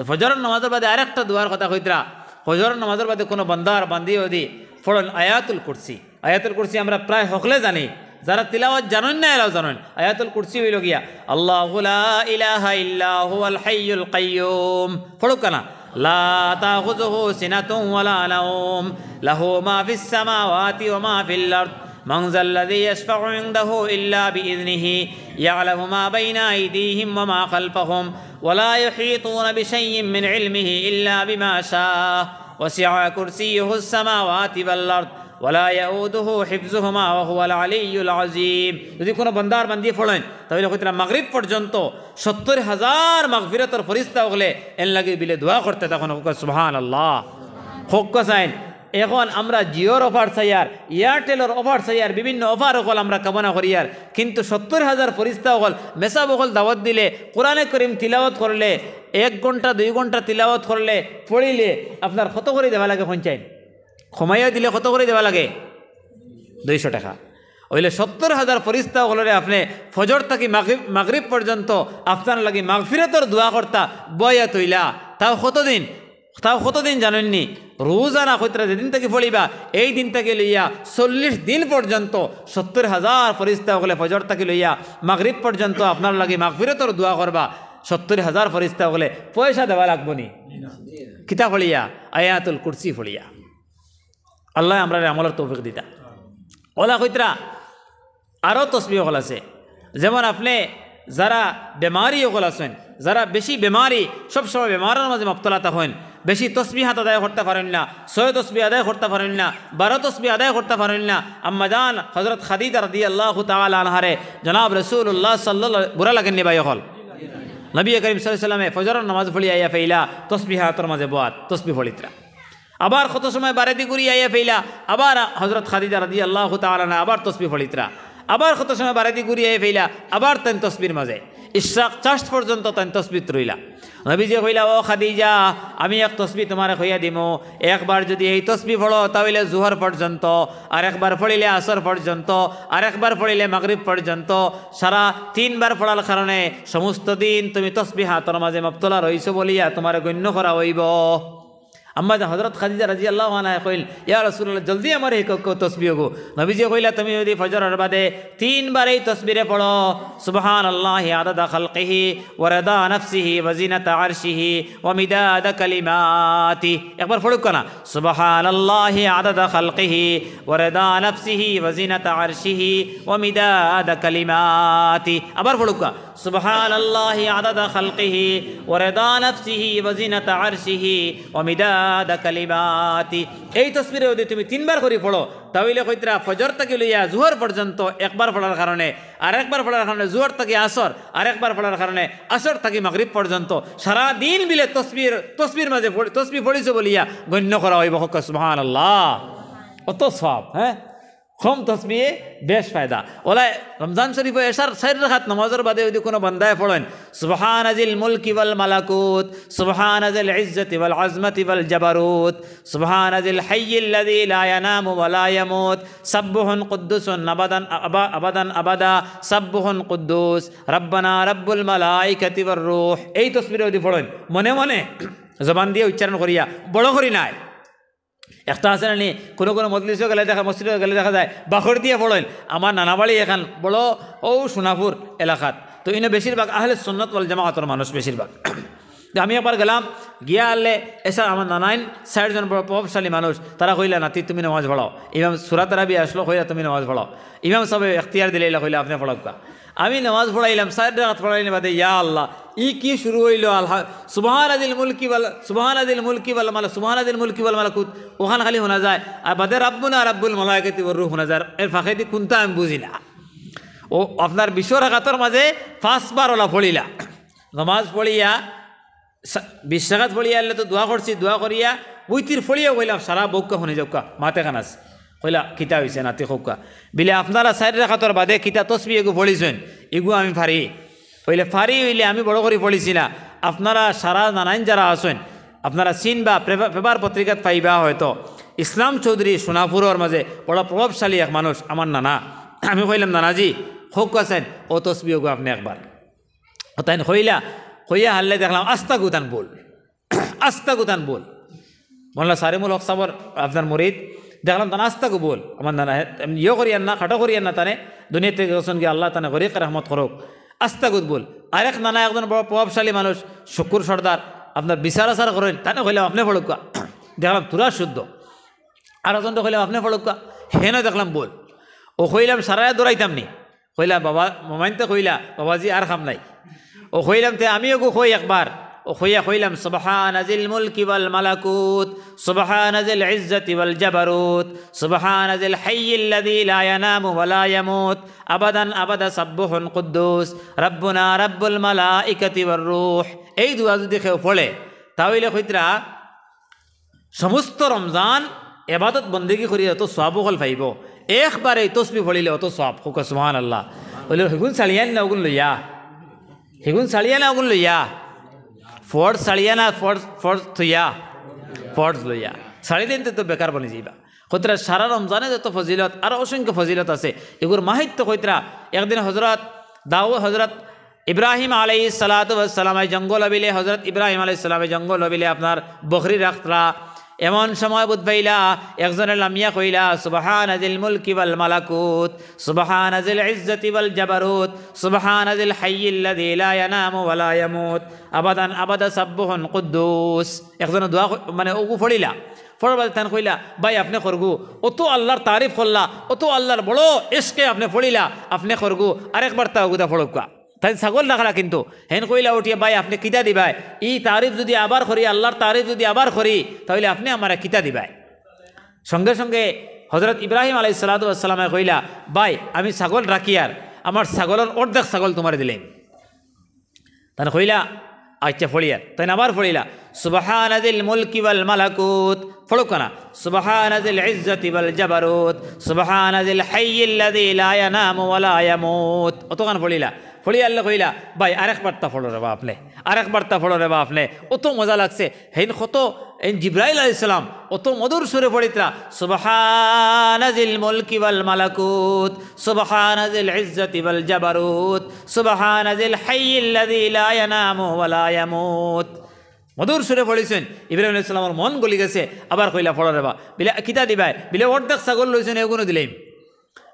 ফজরর নামাজর বাদে আরেকটা দোয়ার কথা কইতরা, ফজরর নামাজর বাদে কুনু বান্দা আর বান্দি যদি পড়ইন আয়াতুল কুরসি। আয়াতুল কুরসি আমরা প্রায় হকলে জানি, যারা তিলাওয়াত জানইন না এরাও জানইন। আয়াতুল কুরসি অইলো গিয়া, আল্লাহু লা ইলাহা ইল্লা হুয়াল হাইয়ুল কাইয়্যুম। পড়উক্কা না, লা তাখুযুহু সিনাতুন ওয়ালা নাওম, লাহু মা ফিস সামাওয়াতি ওয়া মা ফিল আরদ। من ذا الذي يشفع عنده إلا بإذنه يعلم ما بين أيديهم وما خلفهم ولا يحيطون بشيء من علمه إلا بما شاء وسع كرسيه السماوات والأرض ولا يؤوده حفظهما وهو العلي العظيم। যদি কুনু বান্দা আর বান্দি পড়ইন, তাইলে কইতরা মাগরিব পর্যন্ত সত্তর হাজার মাগফিরাতর ফিরিস্তা অকলে এরলাগি বিলে দোয়া করতে থাকইন। কউক্কা সুবহানাল্লাহ। কউক্কা চাইন, এখন আমরা Jio-র offer চাইয়ার, Airtel-র offer চাইয়ার, বিভিন্ন offer অকল আমরা কামনা করিয়ার, কিন্তু সত্তর হাজার ফিরিস্তা অকল, মেসাব অকল দাওয়াত দিলে, কোরআনে করিম তিলাওয়াত করলে, এক ঘন্টা, দুই ঘন্টা তিলাওয়াত করলে, পড়িলে, আপনার কত করি দেওয়া লাগে কইন চাইন? কমাইয়া দিলে কত করি দেওয়া লাগে? দুইশো টেকা। অইলে সত্তর হাজার ফিরিস্তা অকলরে আপনে ফজর থাকি মাগরিব, মাগরিব পর্যন্ত আপনার লাগি মাগফিরাতর দোয়া করতা বওয়াইয়া থইলা। তাও কতদিন? তাও কতদিন জানইননি? রোজানা কইতরা যেদিন থাকি পড়িবা, এই দিন থাকি লইয়া চল্লিশ দিন পর্যন্ত সত্তর হাজার ফিরিস্তা অকলে ফজর থাকি লইয়া মাগরিব পর্যন্ত আপনার লাগি মাগফিরাতর দোয়া করবা। সত্তর হাজার ফিরিস্তা অকলে পয়সা দেওয়া লাগবো নি? কিতা পড়িয়া? আয়াতুল কুরসি পড়িয়া। আল্লায় আমরারে আমলর তৌফিক দিতা। অলা কইতরা আরো তসবিহ অকল আছে, যেমন আপনে যারা বেমারি অকল আছইন, যারা বেশি বেমারি, সবসময় বেমারর মাঝে মুবতলা থাকইন, বেশি তসবিহাত আদায় করতা পারইন না, ছয় তসবিহ আদায় করতা পারইন না, বারো তসবিহ আদায় করতা পারইন না, আম্মাজান হযরত খাদিজা রাদিয়াল্লাহু তাআলা আনহারে জনাব রাসূলুল্লাহ সাল্লাল্লাহু, বুরা লাগেননি ভাই অকল? নবী করিম সাল্লাল্লাহু আলাইহি ওয়াসাল্লামে ফজরর নামাজ পড়িয়া আইয়া পাইলা তসবিহাতর মাঝে বওয়াত, তসবিহ পড়িতরা। আবার কত সময় বারেদি ঘুরি আইয়া পাইলা, আবার হযরত খাদিজা রাদিয়াল্লাহু তাআলা আনহা আবার তসবিহ পড়িতরা। আবার কত সময় বারেদি ঘুরি আইয়া পাইলা, আবার তাইন তসবির মাঝে। ইশরাক চাষ পর্যন্ত তাইন তসবিত রইলা। নবীজিয়ে কইলা, "ও খাদিজা, আমি এক তসবি তুমারে কইয়া দিমু, একবার যদি এই তসবি পড়ো, তা অইলে জোহর পর্যন্ত, আর একবার পড়িলে আসর পর্যন্ত, আর একবার পড়িলে মাগরিব পর্যন্ত, সারা তিনবার পড়ার কারণে সমস্ত দিন তুমি তসবিহাতর মাঝে মুবতলা রইছো বলিয়া তুমারে গণ্য করা অইবো।" আম্মাজান হযরত খাদিজা রাদিয়াল্লাহু আনহা কইল, "ইয়া রাসূলুল্লাহ, জলদি আমারে হিকাউক্কা তসবিহ অগু।" নবীজিয়ে কইলা, "তুমি যদি ফজরর বাদে তিনবার এই তসবিরে পড়ো, সুবহানাল্লাহি আদাদা খালকিহি ওয়া রিদা নাফসিহি ওয়া জিনাতা আরশিহি ওয়া মিদাদা কালিমাতি।" একবার পড়উক্কা না, "সুবহানাল্লাহি আদাদা খালকিহি ওয়া রিদা নাফসিহি ওয়া জিনাতা আরশিহি ওয়া মিদাদা কালিমাতি।" আবার পড়উক্কা, "সুবহানাল্লাহি আদাদা খালকিহি ওয়া রিদা নাফসিহি ওয়া জিনাতা আরশিহি ওয়া মিদাদা কালিমাতি।" এই তসবিরে যদি তুমি তিনবার করি পড়ো, তা অইলে কইতরা ফজর থাকি লইয়া জোহর পর্যন্ত একবার পড়ার কারণে, আর একবার পড়ার কারণে জোহর থাকি আসর, আর একবার পড়ার কারণে আসর থাকি মাগরিব পর্যন্ত সারা দিন বিলে তসবির, তসবির মাঝে পড়ি-, তসবি পড়িছো বলিয়া গণ্য করা অইবো। কউক্কা সুবহানাল্লাহ। অত সওয়াব, হ্যাঁ? কম তসবিহে বেশ ফায়দা। অলা রমজান শরীফো এশার চাইর রাকাত নামাজর বাদে যদি কুনু বান্দায় পড়ইন, "সুবহানা জিল মুলকি ওয়াল মালাকুত, সুবহানা জিল ইজ্জতি ওয়াল আজমাতি ওয়াল জাবারুত, সুবহানা জিল হাইয়িল্লাযী লা ইয়ানামু ওয়া লা ইয়ামুত, সাব্বুহুন কুদ্দুসুন আবাদান আবা-, আবাদান আবাদা, সাব্বুহুন কুদ্দুস, রাব্বানা রাব্বুল মালাইকাতি ওয়ার রূহ।" এই তসবিরে যদি পড়ইন, মনে মনে জবান দিয়া উচ্চারণ করিয়া, বড় করি নায়। একটা আছে না নি, কুনু কুনু মজলিসো গেলে দেখা, মসজিদো গেলে দেখা যায়, বাখর দিয়া পড়ইন। আমার নানা বাড়ি এখান বড় অউ সোনাপুর এলাকাত। তো ইনো বেশিরভাগ আহলে সুন্নাত ওয়াল জামাতর মানুষ বেশিরভাগ। তো আমি একবার গেলাম, গিয়া আনলে এসা আমার নানাইন চাইরজন বড় প্রভাবশালী মানুষ, তারা কইলা, "নাতি, তুমি নামাজ পড়াও।" ইমাম সুরা তারাবি আসলো, কইলা, "তুমি নামাজ পড়াও।" ইমাম সাবে এখতিয়ার দিলে, ইলা কইলা, "আপনে পড়াউক্কা।" আমি নামাজ পড়াইলাম, চাইর রাকাত পড়াইলে বাদে, ইয়া আল্লাহ, ই কি শুরু অইলো? আলহা-, সুবহানা জিল মুলকি ওয়াল, সুবহানা জিল মুলকি ওয়াল মালা-, সুবহানা জিল মুলকি ওয়াল মালাকুত, অখান খালি হুনা যায়। আর বাদে রাব্বুনা রাব্বুল মালাইকাতি ওয়ার রূহ হুনা যায়। এর ফাঁকেদি কুনটা আমি বুঝি না। অউ আপনার বিশ রাকাতর মাঝে পাঁচবার অলা পড়িলা। নামাজ পড়িয়া সা-, বিশ রাকাত পড়িয়া আইলে তো দোয়া করছি, দোয়া করিয়া উইতির পড়িয়াও কইলাম, "সারা বউক্কা হুনি যাউক্কা, মাতে খানাস।" কইলা, "কিতা অইছে নাতি কউক্কা?" বিলে, "আপনারা চাইর রাকাতর বাদে কিতা তসবি এগু পড়িছইন, এগু আমি পারি?" কইলে, "পারি অইলে আমি বড় করি পড়িছি না, আপনারা সারা নানাইন যারা আছইন, আপনারা চিনবা, পেপার, পেপার পত্রিকাত পাইবা হয়তো, ইসলাম চৌধুরী সোনাপুরর মাঝে বড় প্রভাবশালী এক মানুষ, আমার নানা।" আমি কইলাম, "নানাজি, কউক্কা চাইন, অউ তসবি এগু আপনে একবার।" অউ তাইন কইলা, কইয়া হারলে দেখলাম, আস্তা গুতান বউল, আস্তা গুতান বউল। মোল্লা সারিমুল হক সাবর আপনার মুরিদ, দেখলাম তান আস্তা গু বউল। আমার নানা, হে, এমনি ইয়ো করিয়ার না, খাটো করিয়ার না তানে, দুনিয়া থাকি গেছইন গিয়া, আল্লায় তানে গরিক রহমত করউক। আস্তা গুত বউল। আরেক নানা একজন বড় প্রভাবশালী মানুষ, শুকুর সর্দার, আপনার বিচার আচার করইন, তানে কইলাম, "আপনে পড়উক্কা।" দেখলাম, তুরা শুদ্ধ। আর একজনরে কইলাম, "আপনে পড়উক্কা।" হেনও দেখলাম বউল। অউ কইলাম, সারায় দৌড়াইতাম নি। কইলা, "বাবা", মামাইন্তে কইলা, "বাবাজি, আর কাম নাই।" অউ কইলাম, "তে আমি এগু কই একবার।" অউ কইয়া কইলাম, "সুবহানা জিল মুলকি ওয়াল মালাকুত, সুবহানা জিল ইজ্জতি ওয়াল জাবারুত, সুবহানা জিল হাইয়িল্লাযী লা ইয়ানামু ওয়া লা ইয়ামুত, আবাদান আবাদা সাব্বুহুন কুদ্দুস, রাব্বুনা রাব্বুল মালাইকাতি ওয়ার রূহ।" এই দোয়া যুদি কেউ পড়ে, তা অইলে কইতরা, সমস্ত রমজান এবাদত বন্দেগি করিয়া যত সওয়াব অকল পাইবো, একবার এই তসবি পড়িলে অত সওয়াব। কউক্কা সুবহানাল্লাহ। অইলে হিগুন ছাড়িয়া না অগুন লইয়া, হিগুন ছাড়িয়া না অগুন লইয়া, ফরজ ছাড়িয়া না ফরজ, ফরজ থইয়া, ফরজ লইয়া। ছাড়ি দিনতে তো বেকার বনি যাইবা। কইতরা সারা রমজানে যত ফজিলত, আরো অসংখ্য ফজিলত আছে, এগুর মাহাত্ম্য কইতরা। একদিন হযরত দাউদ, হযরত ইব্রাহিম আলাইহিস সালাতু ওয়াস সালামে জঙ্গল বিলে, হযরত ইব্রাহিম আলাইহিস সালামে জঙ্গল বিলে আপনার বকরি রাখতরা। এমন সময় বুঝ পাইলা, একজনে লামিয়া কইলা, "সুবহানা জিল মুলকি ওয়াল মালাকুত, সুবহানা জিল ইজ্জতি ওয়াল জাবারুত, সুবহানা জিল হাইয়িল্লাযী লা ইয়ানামু ওয়া লা ইয়ামুত, আবাদান আবাদা সাব্বুহুন কুদ্দুস।" একজনে দোয়া ক-, মানে অগু পড়িলা, পড়ার বাদে তান কইলা, "ভাই, আপনে করগু, অত আল্লার তারিফ করলা, অত আল্লার বড় ইশকে আপনে পড়িলা, আপনে করগু, আরেকবার তা অগুতা পড়উক্কা।" তাইন ছাগল রাখরা কিন্তু। হেন কইলা উঠিয়া, "ভাই, আপনে কিতা দিবায়? ই তারিফ যুদি আবার করি, আল্লার তারিফ যুদি আবার করি, তা অইলে আপনে আমারে কিতা দিবায়?" সঙ্গে সঙ্গে হযরত ইব্রাহিম আলাইহিস সালাতু ওয়াস সালামে কইলা, "ভাই, আমি ছাগল রাখিয়ার, আমার ছাগলর অর্ধেক ছাগল তুমারে দিলাইমু।" তাইন কইলা, "আইচ্ছা, পড়িয়ার।" তাইন আবার পড়িলা, "সুবহানা জিল মুলকি ওয়াল মালাকুত।" পড়উক্কা না, "সুবহানা জিল ইজ্জতি ওয়াল জাবারুত, সুবহানা জিল হাইয়িল্লাযী লা ইয়ানামু ওয়া লা ইয়ামুত।" অতখান পড়িলা। পড়িয়া আল্লায় কইলা, "ভাই, আরেকবার তা পড়ো রেবা আপনে, আরেকবার তা পড়ো রেবা আপনে।" অত মজা লাগছে। হেন কত, হেন জিব্রাইল আলাইহিস সালাম অত মধুর সুরে পড়িতরা, "সুবহানা জিল মুলকি ওয়াল মালাকুত, সুবহানা জিল ইজ্জতি ওয়াল জাবারুত, সুবহানা জিল হাইয়িল্লাযী লা ইয়ানামু ওয়া লা ইয়ামুত।" মধুর সুরে পড়িছইন। ইব্রাহিম আলাইহিস সালামর মন গলি গেছে। আবার কইলা, "পড়ো রেবা।" বিলে, "কিতা দিবায়?" বিলে, "অর্ধেক ছাগল লইছইন, এগুনও দিলাইমু।"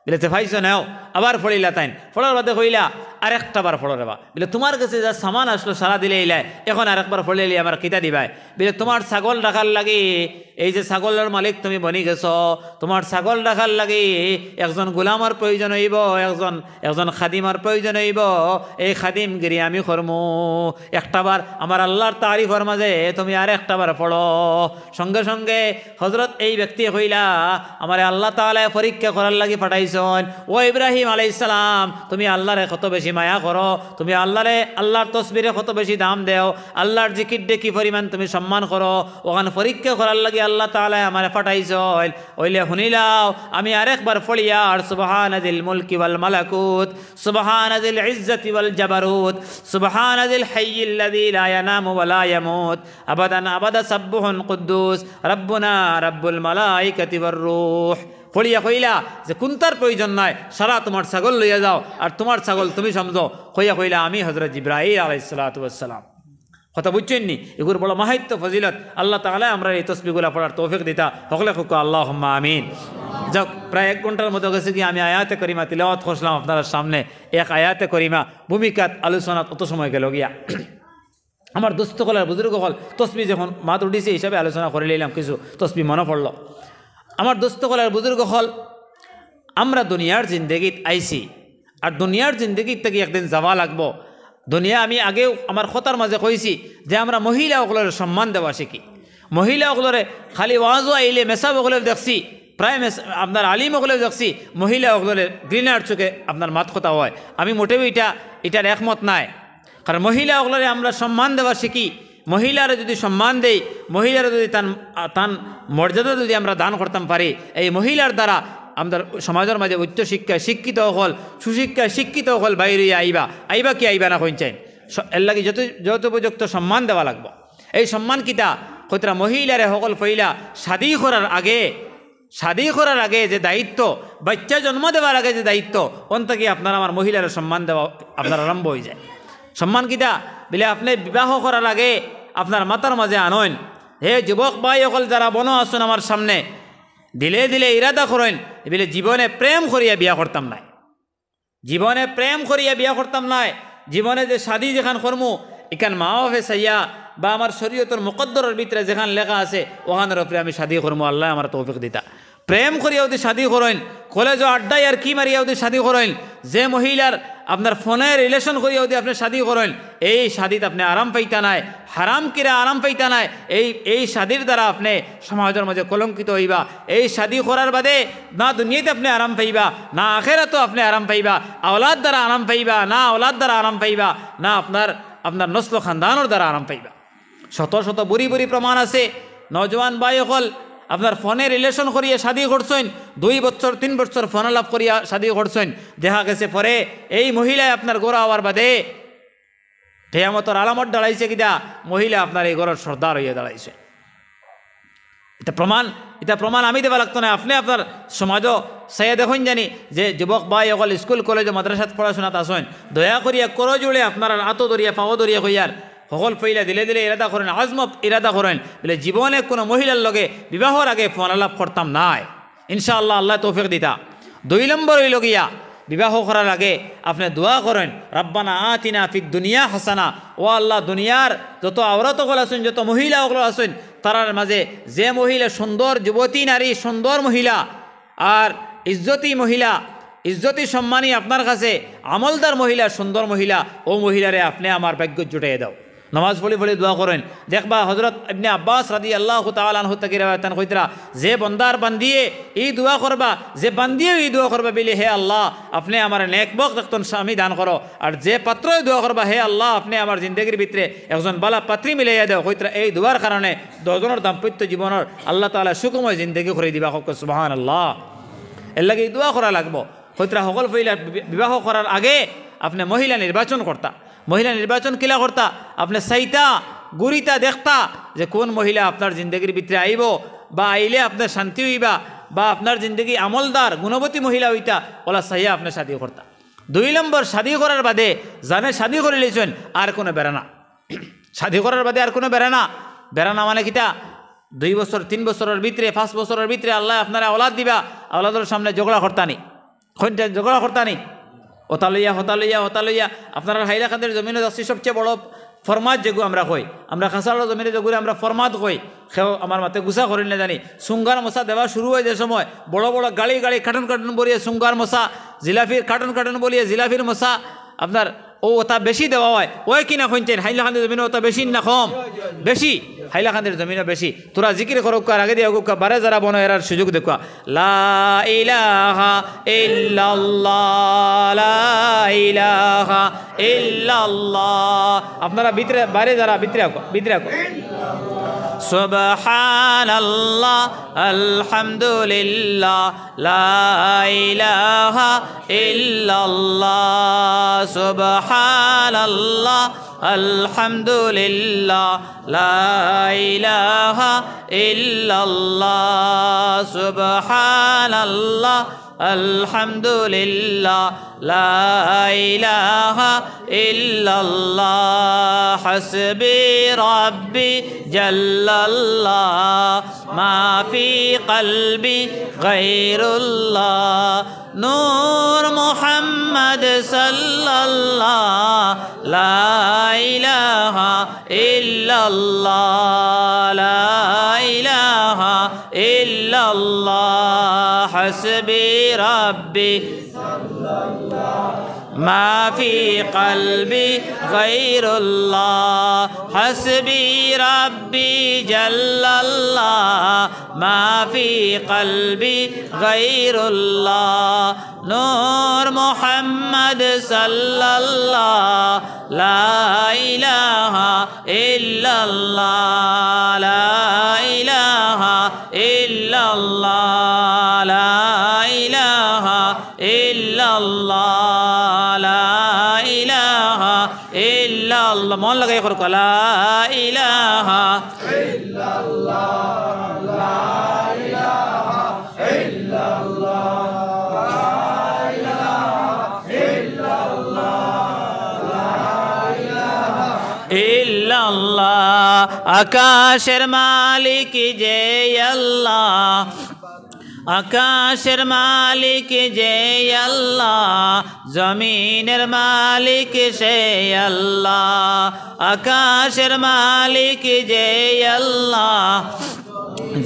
বিলে, "তে পাইছো নেও।" আবার পড়িলা তাইন। পড়ার বাদে কইলা, "আরেকটা বার পড়ো রেবা।" বিলে, "তুমার গেছে যা সামান আছলো সারা দিলাইলায়, এখন আরেকবার পড়িলাইলে আমারে কিতা দিবায়?" বিলে, "তুমার ছাগল রাখার লাগি, এই যে ছাগলর মালিক তুমি বনি গেছো, তুমার ছাগল রাখার লাগি একজন গোলামর প্রয়োজন অইবো, একজন, একজন খাদিমর প্রয়োজন অইবো। এই খাদিমগিরি আমি করমু। একটা বার আমার আল্লার তারিফর মাঝে তুমি আরেকটা বার পড়ো।" সঙ্গে সঙ্গে হযরত এই ব্যক্তি কইলা, "আমারে আল্লাহ তাআলায় পরীক্ষা করার লাগি পাঠাইছইন। ও ইব্রাহিম আলাইহিস সালাম, তুমি আল্লারে কত বেশি মায়া করো, তুমি আল্লারে, আল্লার তসবিরে কত বেশি দাম দেও, আল্লার জিকিররে কি পরিমাণ তুমি সম্মান করো, অখান পরীক্ষা করার লাগি আল্লাহ তাআলায় আমারে পাঠাইছইন। অইলে হুনিলাও, আমি আরেকবার পড়িয়ার, সুবহানা জিল মুলকি ওয়াল মালাকুত, সুবহানা জিল ইজ্জতি ওয়াল জাবারুত, সুবহানা জিল হাইয়িল্লাযী লা ইয়ানামু ওয়া লা ইয়ামুত, আবাদান আবাদা সাব্বুহুন কুদ্দুস, রাব্বুনা রাব্বুল মালাইকাতি ওয়ার রূহ।" পড়িয়া কইলা যে, "কুন্তার প্রয়োজন নাই, সারা তুমার ছাগল লইয়া যাও, আর তুমার ছাগল তুমি সমঝো।" কইয়া কইলা, "আমি হযরত জিব্রাইল আলাইহিস সালাতু ওয়াস সালাম।" কথা বুঝছইন নি? এগুর বড় মাহাত্ম্য ফজিলত। আল্লাহ তাআলায় আমরারে এই তসবিগুলা পড়ার তৌফিক দিতা। হকলে কউক্কা আল্লাহুম্মা আমিন। যাউক, প্রায় এক ঘন্টার মতো গেছে গিয়া আমি আয়াতে করিমা তিলাওয়াত করছিলাম আপনারার সামনে। এক আয়াতে করিমা ভূমিকাত আলোচনাত অত সময় গেল গিয়া। আমার দোস্ত অকল আর বুজুর্গ অকল, তসবি যখন মাত উঠিছে হিসাবে আলোচনা করিলাইলাম, কিছু তসবি মনো পড়লো। আমার দোস্ত অকল আর বুজুর্গ অকল, আমরা দুনিয়ার জিন্দেগিত আইছি, আর দুনিয়ার জিন্দেগিত থাকি একদিন যাওয়া লাগবো। দুনিয়া, আমি আগেও আমার কথার মাঝে কইছি যে আমরা মহিলা অকলরে সম্মান দেওয়া শিখি। মহিলা অকলরে খালি ওয়াজো আইলে মেসাব অকলরে দেখছি, প্রায় মেস-, আপনার আলিম অকলরে দেখছি, মহিলা অকলরে ঘৃণার চোখে আপনার মাত কথা হয়। আমি মোটেও ইটা, ইটার একমত নায়। কারণ মহিলা অকলরে আমরা সম্মান দেওয়া শিখি, মহিলারে যুদি সম্মান দেই, মহিলারে যুদি তান, তান মর্যাদা যুদি আমরা দান করতাম পারি, এই মহিলার দ্বারা আমরার সমাজর মাঝে উচ্চ শিক্ষায় শিক্ষিত অকল, সুশিক্ষায় শিক্ষিত অকল বাইর অইয়া আইবা, আইবা কি আইবা না কইন চাইন? স-, এর লাগি যত-, যথোপযুক্ত সম্মান দেওয়া লাগবো। এই সম্মান কিতা? কইতরা মহিলারে হকল পয়লা শাদি করার আগে, শাদি করার আগে যে দায়িত্ব, বাচ্চা জন্ম দেওয়ার আগে যে দায়িত্ব, অন থাকি আপনার আমার মহিলারে সম্মান দেওয়া আপনার আরম্ভ অইযায়। সম্মান কিতা? বলে আপনে বিবাহ করার আগে আপনার মাথার মাঝে আনইন, হে যুবক ভাই অকল যারা বনো আছইন আমার সামনে, দিলে দিলে ইরাদা করইন, বলে জীবনে প্রেম করিয়া বিয়া করতাম নায়। জীবনে প্রেম করিয়া বিয়া করতাম নায়। জীবনে যে শাদি যেখান করমু, ইখান মা বাপে চাইয়া বা আমার শরীয়তর মুকদ্দরর ভিতরে যেখান লেখা আছে, অখানর উপরে আমি শাদি করমু, আল্লায় আমারে তৌফিক দিতা। প্রেম করিয়া যুদি শাদি করইন, কলেজো আড্ডা ইয়ার্কি মারিয়া যুদি শাদি করইন, যে মহিলার আপনার ফোনে relation করিয়া যুদি আপনে শাদি করইন, এই শাদিত আপনে আরাম পাইতা নায়। হারাম কিরা আরাম পাইতা নায়। এই, এই শাদির দ্বারা আপনে সমাজর মাঝে কলঙ্কিত অইবা। এই শাদি করার বাদে না দুনিয়াত আপনে আরাম পাইবা, না আখেরাতো আপনে আরাম পাইবা। আওলাদ দ্বারা আরাম পাইবা, না আওলাদ দ্বারা আরাম পাইবা, না আপনার, আপনার নসল খানদানর দ্বারা আরাম পাইবা। শত শত বুরি বুরি প্রমাণ আছে। নওজোয়ান ভাই অকল আপনার ফোনে relation করিয়া শাদি করছইন, দুই বছর তিন বছর ফোন আলাপ করিয়া শাদি করছইন, দেখা গেছে পরে এই মহিলায় আপনার ঘরো আওয়ার বাদে কিয়ামতর আলামত দাঁড়াইছে কিতা? মহিলা আপনার এই ঘরর সর্দার অইয়া দাঁড়াইছে। ইটা প্রমাণ, ইটা প্রমাণ আমি দেওয়া লাগতো নায়। আপনে আপনার সমাজো চাইয়া দেখইন জানি যে যুবক ভাই অকল স্কুল কলেজো মাদ্রাসাত পড়াশোনাত আছইন, দয়া করিয়া করজোড়ে আপনারার আতো ধরিয়া পাও ধরিয়া কইয়ার, হকল পয়লা দিলে দিলে ইরাদা করইন, আজম ইরাদা করইন, বলে জীবনে কোনো মহিলার লগে বিবাহর আগে ফোন আলাপ করতাম নায়। ইনশাআল্লাহ, আল্লায় তৌফিক দিতা। দুই নম্বর অইলো গিয়া, বিবাহ করার আগে আপনে দোয়া করইন, "রাব্বানা আতিনা ফিদ দুনিয়া হাসানা", ও আল্লাহ, দুনিয়ার যত আওরাত অকল আছইন, যত মহিলা অকল আছইন, তারার মাঝে যে মহিলা সুন্দর যুবতী নারী, সুন্দর মহিলা, আর ইজ্জতি মহিলা, ইজ্জতি সম্মানী আপনার কাছে, আমলদার মহিলা, সুন্দর মহিলা, অউ মহিলারে আপনে আমার ভাগ্যত জুটাইয়া দেও। নমাজ পড়ি পড়ি দোয়া করইন। দেখবা হযরত ইবনে আব্বাস রাদিয়াল্লাহু তাআলা আনহু থাকি রেওয়ায়েত আন কইতরা, যে বন্দার বান্দিয়ে ই দোয়া করবা, যে বান্দিয়ে ই দোয়া করবা বিলি, "হে আল্লাহ, আপনে আমারে নেক বখ দেখতন স্বামী দান করো।" আর যে পাত্রয় দোয়া করবা, "হে আল্লাহ, আপনে আমার জিন্দেগির ভিতরে একজন বালা পাত্রী মিলাইয়া দেও," কইতরা এই দোয়ার কারণে দশজনর দাম্পত্য জীবনর আল্লাহ তাআলা সুখময় জিন্দেগি করি দিবা। কউক্কা সুবহানাল্লাহ। এর লাগি ই দোয়া করা লাগবো। কইতরা হকল পয়লা বি-, বিবাহ করার আগে আপনে মহিলা নির্বাচন করতা। মহিলা নির্বাচন কিলা করতা? আপনে চাইতা, ঘুরিতা, দেখতা যে কোন মহিলা আপনার জিন্দেগির ভিতরে আইবো বা আইলে আপনার শান্তি অইবা বা আপনার জিন্দেগি আমলদার, গুণবতী মহিলা অইতা, অলা চাইয়া আপনে শাদি করতা। দুই নম্বর, শাদি করার বাদে জানে শাদি করিলিছইন, আর কোনো বেড়া না। শাদি করার বাদে আর কোনো বেড়া না। বেড়া না মানে কিতা? দুই বছর, তিন বছরর ভিতরে, পাঁচ বছরর ভিতরে আল্লায় আপনারে আওলাদ দিবা, আওলাদর সামনে ঝগড়া করতা নি। কইন চাইন ঝগড়া করতা নি? অতা লইয়া, হতা লইয়া, হতা লইয়া। আপনারার হাইলাকান্দির জমিনো দেখছি সবচেয়ে বড় ফরমাদ যেগু আমরা কই, আমরা কাছাড়র জমিনো যেগুরে আমরা ফরমাদ কই, কেউ আমার মাতে গুসা করইন না জানি। সুঙ্গার মশা দেওয়া শুরু অয় যে সময়, বড় বড় গাড়ি গাড়ি, কার্টন কার্টন ভরিয়া সুঙ্গার মশা, জিলাপির কার্টন কার্টন ভরিয়া জিলাপির মশা, আপনার অউ অতা বেশি দেওয়া অয়। অয় কি না কইন চাইন, হাইলাকান্দি জমিনো অতা বেশি না কম? বেশি। হাইলাকান্দির জমিনো বেশি। থুড়া জিকির করউক্কা, আর আগে দিয়া কউক্কা, বারে যারা বনো এরার সুযোগ দেউক্কা। লা ইলাহা ইল্লাল্লাহ, লা ইলাহা ইল্লাল্লাহ। আপনারা ভিতরে, বাইরে যারা ভিতরে আউক্কা, ভিতরে আউক্কা। সুবহানাল্লাহ, আলহামদুলিল্লাহ, লা ইলাহা ইল্লাল্লাহ, সুবহানাল্লাহ, আলহামদুলিল্লাহ, লা ইলাহা ইল্লাল্লাহ, সুবহানাল্লাহ, আলহামদুলিল্লাহ, লা ইলাহা ইল্লাল্লাহ, হাসবি রাব্বি জাল্লাল্লাহ, মা ফি কলবি গায়রুল্লাহ, নূর মুহাম্মদ সাল্লাল্লাহ, লা ইলাহা ইল্লাল্লাহ, লা ইলাহা ইল্লাল্লাহ, হাসবি রাব্বি ما في قلبي غير الله، حسبي ربي جل الله، ما في قلبي غير الله، نور محمد صلى الله، لا إله إلا الله، لا إله إلا الله، لا إله إلا الله، لا إله إلا الله। মন লাগাই করো, لا إله إلا الله، لا إله إلا الله، لا إله إلا الله، لا إله إلا الله। আকাশের মালিক যে আল্লাহ, আকাশের মালিক যে আল্লাহ, জমিনের মালিক সে আল্লাহ। আকাশের মালিক যে আল্লাহ,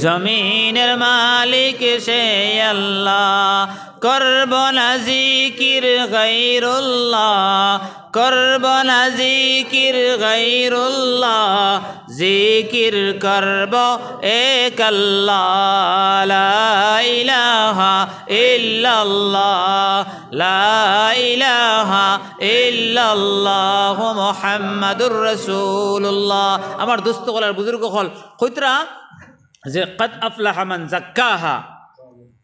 জমিনের মালিক সে আল্লাহ। করব না জিকির গায়রুল্লাহ, করব না জিকির গায়রুল্লাহ, জিকির করব এক আল্লাহ, লা ইলাহা ইল্লাল্লাহ, লা ইলাহা ইল্লাল্লাহ, মুহাম্মাদুর রাসূলুল্লাহ। আমার দোস্ত অকল আর বুজুর্গ অকল, কইতরা যে قد أفلح من زكاها،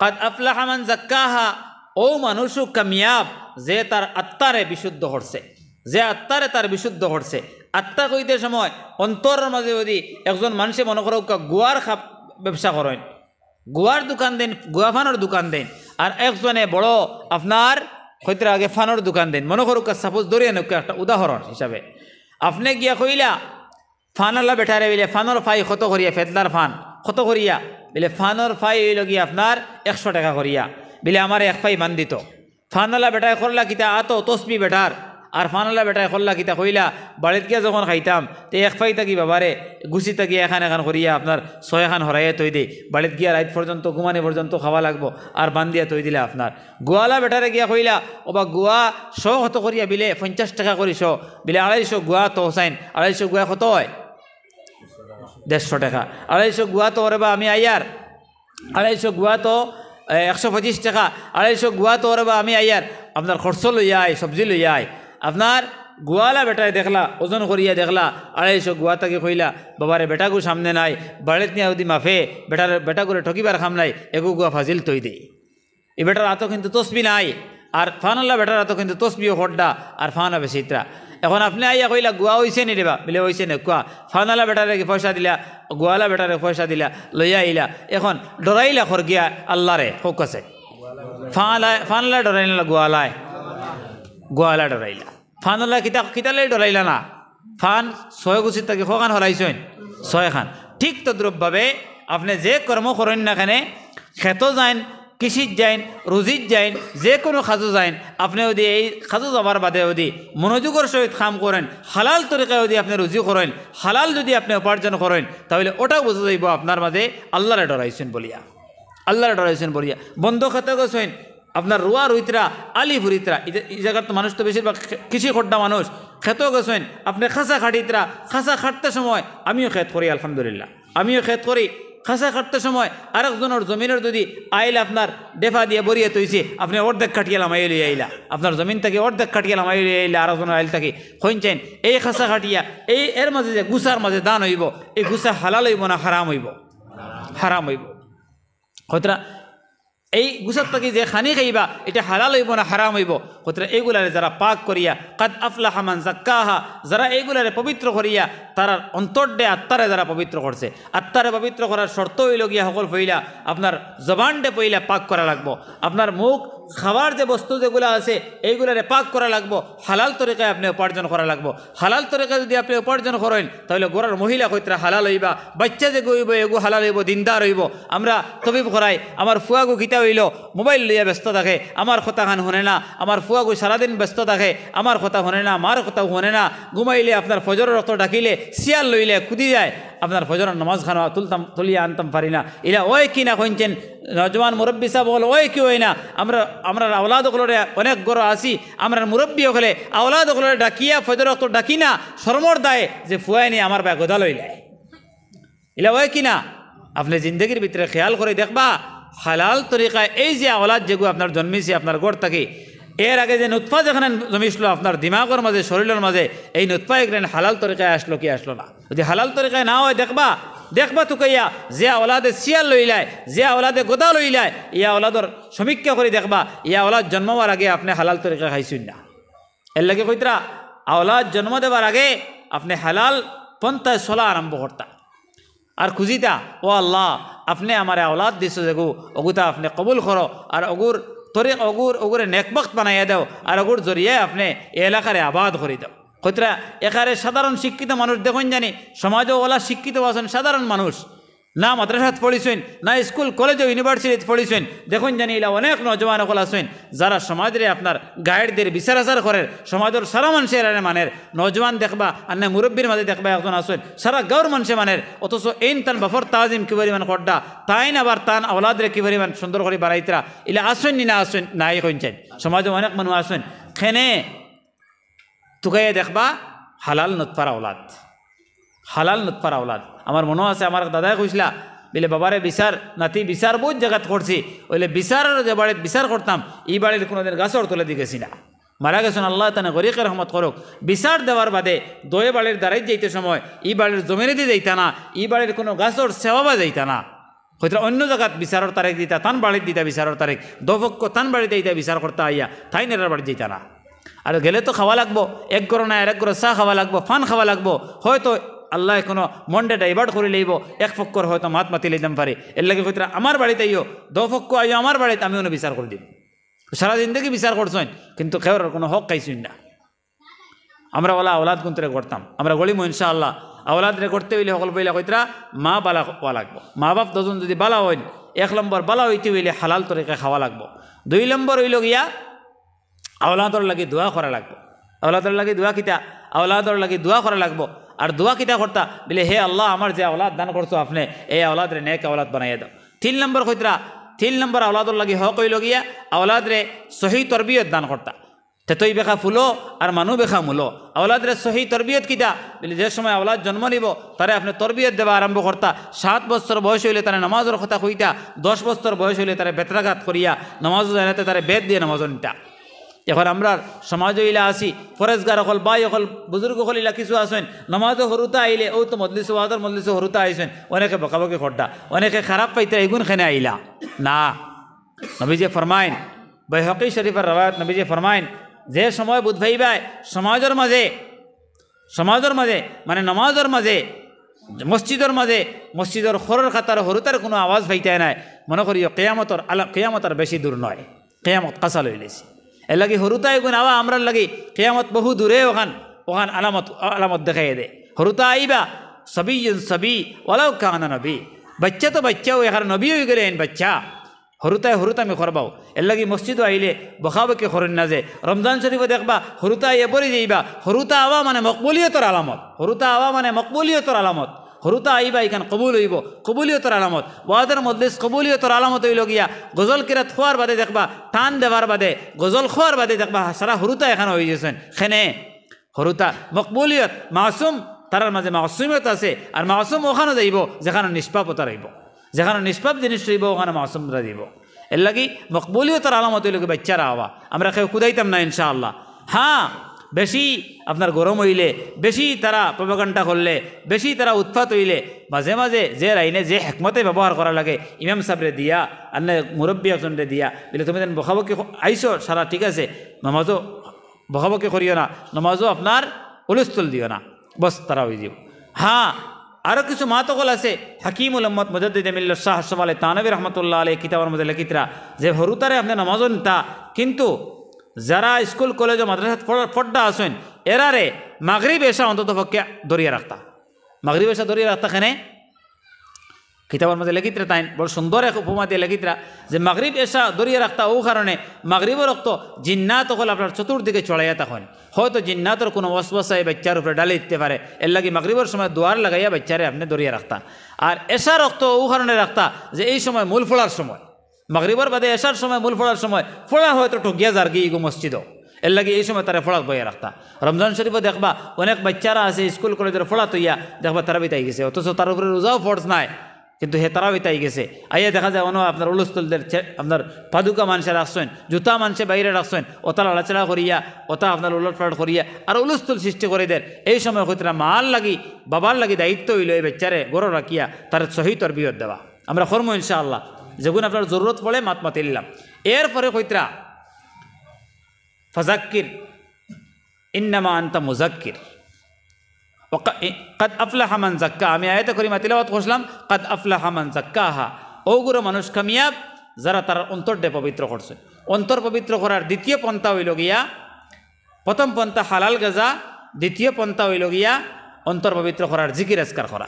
قد أفلح من زكاها, অউ মানুষউ কামিয়াব যে তার আত্মারে বিশুদ্ধ করছে, যে আত্মারে তার বিশুদ্ধ করছে। আত্মা কইতে সময় অন্তরর মাঝে যদি একজন মানষে মনো করউক্কা গুয়ার খাপ-, ব্যবসা করইন, গুয়ার দোকান দেইন, গুয়া ফানর দোকান দেইন, আর একজনে বড় আপনার কইতরা আগে ফানর দোকান দেইন, মনো করউক্কা, suppose ধরিয়া নেউক্কা একটা উদাহরণ হিসাবে, আপনে গিয়া কইলা, ফানআলা বেটারে বিলে ফানর ফাই কত করিয়া, ফেদলার ফান কত করিয়া? বিলে ফানর ফাই অইলো গিয়া আপনার একশো টেকা করিয়া। বিলে আমারে এক ফাই বান্দিত। ফানআলা বেটায় করলা কিতা, আতো তসবি বেটার। আর ফানআলা বেটায় করলা কিতা কইলা, বাড়িত গিয়া যখন খাইতাম, তে এক ফাই থাকি বাবারে গুছি থাকি এখান এখান করিয়া আপনার ছয়খান হরাইয়া থই দেই। বাড়িত গিয়া রাইত পর্যন্ত, ঘুমানি পর্যন্ত খাওয়া লাগবো, আর বান্দিয়া থই দিলা আপনার। গুয়ালা বেটারে গিয়া কইলা, ওবা গুয়া শ কত করিয়া? বিলে পঞ্চাশ টেকা করি শ। বিলে আড়াইশো গুয়া তো হোসাইন, আড়াইশো গুয়া কত অয়? দেড়শো টেকা। আড়াইশো গুয়া তো ওরে বা আমি আইয়ার, আড়াইশো গুয়া তো, এ, একশো পঁচিশ টেকা। আড়াইশো গুয়া তো ওরে বা আমি আইয়ার, আপনার খরচ লইয়া আই, সবজি লইয়া আই। আপনার গুয়ালা বেটায় দেখলা, ওজন করিয়া দেখলা, আড়াইশো গুয়া থাকি কইলা, বাবারে, বেটাগু সামনে নাই, বাড়িত নিয়া যদি মাফে, বেটার, বেটাগুরে ঠকিবার কাম নাই, এগু গুয়া ফাজিল থই দেই। ই বেটার আতো কিন্তু তসবি নাই, আর ফানআলা বেটার আতো কিন্তু তসবিও খড্ডা, আর ফানও বেচিত্রা। এখন আপনে আইয়া কইলা, গুয়া অইছে নি রেবা? বিলে অইছে নি, কুয়া। ফানআলা বেটারে কি পয়সা দিলা, গুয়ালা বেটারে পয়সা দিলা, লইয়া আইলা। এখন ডরাইলা খর গিয়া আল্লারে, কউক্কা চাই। ফানআলা, ফানআলা ডরাইলা না গুয়ালায়? গুয়ালা ডরাইলা। ফানআলা কিতা, কিতার লাগি ডরাইলা না? ফান ছয় গুছির থাকি কখান হরাইছইন? ছয়খান। ঠিক তদ্রূপভাবে আপনে যে কর্ম করইন না কেনে, খেতো যাইন, কৃষিত যাইন, রুজিত যাইন, যে কুনু কাজো যাইন, আপনে যদি এই কাজো যাওয়ার বাদে যদি মনোযোগর সহিত কাম করইন, হালাল তরিকায় যদি আপনে রুজি করইন, হালাল যদি আপনে উপার্জন করইন, তাইলে ওটাউ বুঝা যাইবো আপনার মাঝে আল্লারে ডরাইছইন বলিয়া। আল্লারে ডরাইছইন বলিয়া। বন্দো খেতো গেছইন, আপনার রুয়া রুইত্রা, আলি ফুরিত্রা, ই জা-, ই জাগার তো মানুষ তো বেশিরভাগ খে-, কৃষি খড্ডা মানুষ। খেতো গেছইন, আপনে খাসা খাটিত্রা, খাসা খাটতে সময়, আমিও খেত করি, আলহামদুলিল্লাহ, আমিও খেত করি। খাসা খাটতে সময় আরেকজনর জমিনর যদি আইল আপনার ডেফা দিয়া বরিয়া থইছে, আপনে অর্ধেক খাটিয়া লামাই লইয়া আইলা, আপনার জমিন থাকি অর্ধেক খাটিয়া লামাই লইয়া আইলা, আরেকজনর আইল থাকি। কইন চাইন, এই খাসা খাটিয়া, এই এর মাঝে যে গুছার মাঝে ধান অইবো, এই গুছা হালাল অইবো না হারাম অইবো? হারাম অইবো। কইতরা, এই গুছার থাকি যে খানি খাইবা, ইটা হালাল অইবো না হারাম অইবো? কইতরা, এইগুলারে যারা পাক করিয়া, قد أفلح من زكاها, যারা এইগুলারে পবিত্র করিয়া, তারার অন্তররে, আত্মারে যারা পবিত্র করছে, আত্মারে পবিত্র করার শর্ত অইলো গিয়া হকল পয়লা, আপনার জবানরে পয়লা পাক করা লাগবো। আপনার মুখ, খাওয়ার যে বস্তু যেগুলা আছে, এইগুলারে পাক করা লাগবো, হালাল তরিকায় আপনে উপার্জন করা লাগবো। হালাল তরিকায় যদি আপনে উপার্জন করইন, তাইলে ঘরর মহিলা কইতরা হালাল অইবা, বাইচ্চা যেগু অইবো, এগু হালাল অইবো, দিনদার অইবো। আমরা তবিব করাই, আমার ফুয়াগু কিতা অইলো, মোবাইল লইয়া ব্যস্ত থাকে, আমার কথাখান হুনে না, আমার ফুয়া বাবু সারাদিন ব্যস্ত থাকে, আমার কথা হুনে না, মার কথা হুনে না, ঘুমাইলে আপনার ফজরর অক্ত ডাকিলে শিয়াল লইলে কুদি যায়, আপনার ফজরর নামাজ খানো তুলতাম, তুলিয়া আনতাম পারি না। ইলা অয় কি না কইনছেন, নওজোয়ান মুরব্বি সাব অকল, অয় কি অয় না? আমরা, আমরার আওলাদ অকলরে অনেক ঘরো আছি, আমরার মুরব্বি অকলে আওলাদ অকলরে ডাকিয়া ফজরর অক্ত ডাকি না, শরমর দায়ে যে ফুয়াইনি আমার বায় গদা লইলায়। ইলা অয় কি না? আপনে জিন্দেগির ভিতরে খেয়াল করি দেখবা, হালাল তরিকায় এই যে আওলাদ যেগু আপনার জন্মিছে আপনার ঘর থাকি, এর আগে যে নুতফা যেখানে জমিছিল আপনার দিমাগর মাঝে, শরীলর মাঝে, এই নুতফা এখানে হালাল তরিকায় আসলো কি আসলো না? যদি হালাল তরিকায় না অয় দেখবা, দেখবা তুকাইয়া যে আওলাদে শিয়াল লইলায়, যে আওলাদে গদা লইলায়, ই আওলাদর সমীক্ষা করি দেখবা, ই আওলাদ জন্মাবার আগে আপনে হালাল তরিকায় খাইছইন না। এর লাগি কইতরা, আওলাদ জন্ম দেবার আগে আপনে হালাল পন্থায় চলা আরম্ভ করতা। আর খুজিতা, "ও আল্লাহ, আপনে আমারে আওলাদ দিছো যেগু, অগুতা আপনে কবুল করো, আর অগুর তরিক, অগুর, অগুরে নেকবখত বানাইয়া দেও, আর অগুর জরিয়ায় আপনে এ এলাকারে আবাদ করি দেও।" কইতরা, একারে সাধারণ শিক্ষিত মানুষ দেখইন জানি, সমাজও অলা শিক্ষিত আছইন সাধারণ মানুষ, না মাদ্রাসাত পড়িছইন, না স্কুল, কলেজে, ইউনিভার্সিটিত পড়িছইন, দেখইন জানি ইলা অনেক নওজোয়ান অকল আছইন, যারা সমাজরে আপনার গাইড দের, বিচার আচার করের, সমাজর সারা মানষে এরারে মানের। নওজোয়ান দেখবা, আর না মুরব্বির মাঝে দেখবা একজন আছইন, সারা গাঁওর মানষে মানের, অথচ এইন তান বাফর তাজিম কি পরিমাণ করডা, তাইন আবার তান আওলাদরে কি পরিমাণ সুন্দর করি বাড়াইতরা, ইলা আছইন নি না আছইন, নাই কইন চাইন। সমাজে অনেক মানুষ আছইন, খেনে তুকাইয়া দেখবা হালাল নুতফার আওলাদ, হালাল নুতফার আওলাদ। আমার মনো আছে, আমার এক দাদায় কইছলা, বিলে, "বাবারে বিচার, নাতি বিচার বউত জাগাত করছি, অইলে বিচারর যে বাড়িত বিচার করতাম, ই বাড়ির কুনুদিন গাছর তলেদি গেছি না।" মারা গেছইন, আল্লায় তানে গরিকে রহমত করউক। বিচার দেওয়ার বাদে দোয়ে বাড়ির দাঁড়াইত যাইতে সময় ই বাড়ির জমিনেদি যাইতা না, ই বাড়ির কুনু গাছর সেওয়াবা যাইতা না। কইতরা অইন্য জাগাত বিচারর তারিখ দিতা, তান বাড়িত দিতা বিচারর তারিখ, দোপক্ষ তান বাড়িত আইতা বিচার করতা আইয়া, তাইন এরার বাড়িত যাইতা না। আর গেলে তো খাওয়া লাগবো, এক ঘরো না আর এক ঘরো চা খাওয়া লাগবো, পান খাওয়া লাগবো, হয়তো আল্লায় কুনু মনরে divert করি লইবো, এক পক্ষর হয়তো মাত মাতি লইতাম পারি। এর লাগি কইতরা, "আমার বাড়িত আইও, দোপক্ষ আইও আমার বাড়িত, আমি অনো বিচার করি দিমু।" সারা জিন্দেগি বিচার করছইন, কিন্তু কেউর কুনু হক খাইছইন না। আমরা অলা আওলাদ কুন্তরে করতাম, আমরা গড়িমু ইনশাআল্লাহ। আওলাদরে করতে অইলে হকল পয়লা কইতরা মা বালা অওয়া লাগবো। মা বাপ দুইজন যদি বালা অইন, এক নম্বর বালা অইতে অইলে হালাল তরিকায় খাওয়া লাগবো। দুই নম্বর অইলো গিয়া আওলাদর লাগি দোয়া করা লাগবো। আওলাদর লাগি দোয়া কিতা? আওলাদর লাগি দোয়া করা লাগবো। আর দোয়া কিতা করতা? বিলে, "হে আল্লাহ, আমার যে আওলাদ দান করছো আপনে, এই আওলাদরে নেক আওলাদ বানাইয়া দাও।" তিন নম্বর কইতরা, তিন নম্বর আওলাদর লাগি হক অইলো গিয়া আওলাদরে সহি তরবিয়ত দান করতা। তেতই বেখা ফুলো আর মানু বেখা মুলো। আওলাদরে সহি তরবিয়ত কিতা? বিলে, যে সময় আওলাদ জন্ম নিবো, তারে আপনে তরবিয়ত দেওয়া আরম্ভ করতা। সাত বছর বয়স অইলে তারে নামাজর কথা কইতা, দশ বছর বয়স অইলে তারে বেত্রাঘাত করিয়া নামাজো যাইতে তারে বেত দিয়া নামাজো নিতা। এখন আমরার সমাজো ইলা আছি, ফরেজগার অকল, ভাই অকল, বুজুর্গ অকল ইলা কিছু আছইন, নামাজো হুরুতা আইলে, অউ তো মজলিসো, ওয়াজর মজলিসো হুরুতা আইছইন, অনেকে বকাবকি করতা, অনেকে খারাপ পাইতা, ইগুন খেনে আইলা। না, নবীজি ফরমাইন, বাইহাকি শরীফর রেওয়ায়েত, নবীজি ফরমাইন, যে সময় বুঝ পাইবায় সমাজর মাঝে, সমাজর মাঝে, মানে নামাজর মাঝে, মসজিদর মাঝে, মসজিদর খরর কাতার হুরুতার কুনু আওয়াজ পাইতায় নায়, মনো করিও কিয়ামতর আলা-, কিয়ামত আর বেশি দূর নায়, কিয়ামত কাছা লইলিছে। এর লাগি হুরুতা ইগুন আওয়া আমরার লাগি কিয়ামত বহু দূরে, অখান, অখান আলামত, আলামত দেখাইয়া দে। হুরুতা আইবা, সবিয়্যুন সবি, ওয়ালাউ কানা নবী। বাইচ্চা তো বাইচ্চা, অউ এখান নবী অইগেলে এইন বাইচ্চা। হুরুতায় হুরুতামি করবাও। এর লাগি মসজিদো আইলে বকাবকি করইন না যে। রমজান শরীফো দেখবা, হুরুতা আইয়া পড়ি যাইবা। হুরুতা আওয়া মানে মকবুলিয়তর আলামত। হুরুতা আওয়া মানে মকবুলিয়তর আলামত। হুরুতা আইবা, ইখান কবুল অইবো, কবুলিয়তর আলামত। ওয়াজর মজলিস কবুলিয়তর আলামত অইলো গিয়া, গজল কিরাত কওয়ার বাদে দেখবা, টান দেওয়ার বাদে, গজল কওয়ার বাদে দেখবা, সারা হুরুতা এখান অইগেছইন। খেনে হুরুতা মকবুলিয়ত, মাসুম, তারার মাঝে মাসুমিয়ত আছে। আর মাসুম অখানো যাইবো যেখানো নিষ্পাপতা রইবো, যেখানো নিষ্পাপ জিনিস রইবো, অখানো মাসুমতা যাইবো। এর লাগি মকবুলিয়তর আলামত অইলো গি বাইচ্চারা আওয়া। আমরা কেউ কুদাইতাম না ইনশাআল্লাহ। হ্যাঁ, বেশি আপনার গরম অইলে, বেশি তারা প্রপাগান্ডা করলে, বেশি তারা উৎপাত অইলে, মাঝে মাঝে যে লাইনে যে হেকমতে ব্যবহার করা লাগে, ইমাম সাবরে দিয়া, আর না মুরব্বি একজনরে দিয়া, বিলে, "তুমি যেন বকাবকি ক-, আইছো, সারা ঠিক আছে, নামাজও বকাবকি করিও না, নামাজও আপনার হুলস্থুল দিও না।" বস, তারা অইযিবো। হ্যাঁ, আরো কিছু মাত অকল আছে, হাকিমুল উম্মত মুজাদ্দিদে মিল্লত শাহ আশরাফ আলী থানভী রহমতুল্লাহ আলাইহি কিতাবর মাঝে লেখিতরা যে হুরুতারে আপনে নামাজও নিতা, কিন্তু যারা স্কুল, কলেজ ও মাদ্রাসাত পড়-, পড়ডা আছইন, এরারে মাগরিব এশা অন্তত পক্ষে ধরিয়া রাখতা। মাগরিব এশা ধরিয়া রাখতা খেনে? কিতাবর মাঝে লেখিতরা তাইন বড় সুন্দর এক উপমা দিয়া লেখিতরা যে মাগরিব এশা ধরিয়া রাখতা অউ কারণে মাগরিবর অক্ত জিন্নাত অকল আপনার চতুর্দিকে চড়াইয়া থাকইন। হয়তো জিন্নাতর কুনু ওয়াসওয়াসা এই বাইচ্চার উপরে ঢালি দিতে পারে, এরলাগি মাগরিবর সময় দুয়ার লাগাইয়া বাইচ্চারে আপনে ধরিয়া রাখতা। আর এশার অক্ত অউ কারণে রাখতা যে এই সময় মূল ফড়ার সময়, মাগরিবর বাদে এশার সময় মূল ফড়ার সময় ফড়া হয়তো ঠগিয়া যারগি ইগু মসজিদো, এরলাগি এই সময় তারে ফড়াত বইয়া রাখতা। রমজান শরিফো দেখবা অনেক বাইচ্চারা আছে স্কুল কলেজর ফড়াত অইয়া দেখবা তারাবিত আইগেছে, অথচ তার উপরে রোজাও ফরজ নায়, কিন্তু হে তারাবিত আইগেছে। আইয়া দেখা যায় অনো আপনার হুলস্থুল দের, আপনার পাদুকা মানষে রাখছইন, জুতা মানষে বাইরে রাখছইন, অতা লাড়াচাড়া করিয়া, অতা আপনার উলটপালট করিয়া আর হুলস্থুল সৃষ্টি করি দের। এই সময় কইতরা মার লাগি, বাবার লাগি দায়িত্ব অইলো এই বাইচ্চারে ঘরো রাখিয়া তারে সহি তরবিয়ত দেওয়া। আমরা করমু ইনশাআল্লাহ, যেগুন আপনার জরুরত পড়ে মাত মাতিলাম। এরপরে কইতরা ফাজাক্কির ইন্নামা আনতা মুজাক্কির। ওয়া কা-, ই-, কাদ আফলাহা মান জাক্কা। আমি আয়াতে করিমা তিলাওয়াত করছিলাম, কাদ আফলাহা মান জাক্কাহা। অউ গুরু মানুষ কামিয়াব, যারা তার অন্তররে পবিত্র করছে। অন্তর পবিত্র করার দ্বিতীয় পন্থা অইলো গিয়া, প্রথম পন্থা হালাল গাজা, দ্বিতীয় পন্থা অইলো গিয়া অন্তর পবিত্র করার জিকির আজকার করা।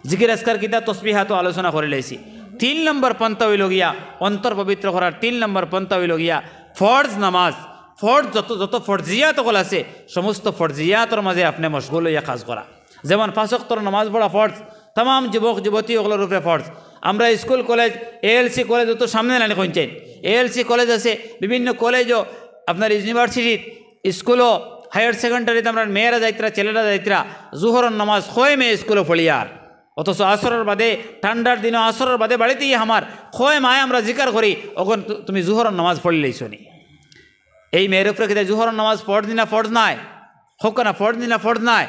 জিকির আজকার কিতা তসবিহাত আলোচনা করিলাইছি। তিন নম্বর পন্থা অইলো গিয়া, অন্তর পবিত্র করার তিন নম্বর পন্থা অইলো গিয়া ফরজ নামাজ। ফরজ যত, যত ফরজিয়াত অকল আছে, সমস্ত ফরজিয়াতর মাঝে আপনে মশগুল অইয়া কাজ করা। যেমন পাঁচ ওয়াক্তর নামাজ পড়া ফরজ, তামাম যুবক যুবতী অকলর উপরে ফরজ। আমরা স্কুল কলেজ, এএলসি কলেজ অত সামনে নানি কইনচাইন, এএলসি কলেজ আছে, বিভিন্ন কলেজও, আপনার ইউনিভার্সিটিত, স্কুলও, হায়ার সেকেন্ডারিত আমরার মেয়েরা যাইতরা, ছেলেরা যাইতরা, জুহরর নামাজ কয় মেয়ে স্কুলো পড়িয়ার। অথচ আসরর বাদে, ঠান্ডার দিনও আসরর বাদে বাড়িত আইয়া আমার কয় মায় আমরা জিকার করি, অখন তু-, তুমি জুহরর নামাজ পড়িলাইছো নি? এই মেয়ের উপরে কিতা জুহরর নামাজ ফরজ নি না ফরজ নায়? কউক্কা না, ফরজ নি না ফরজ নায়?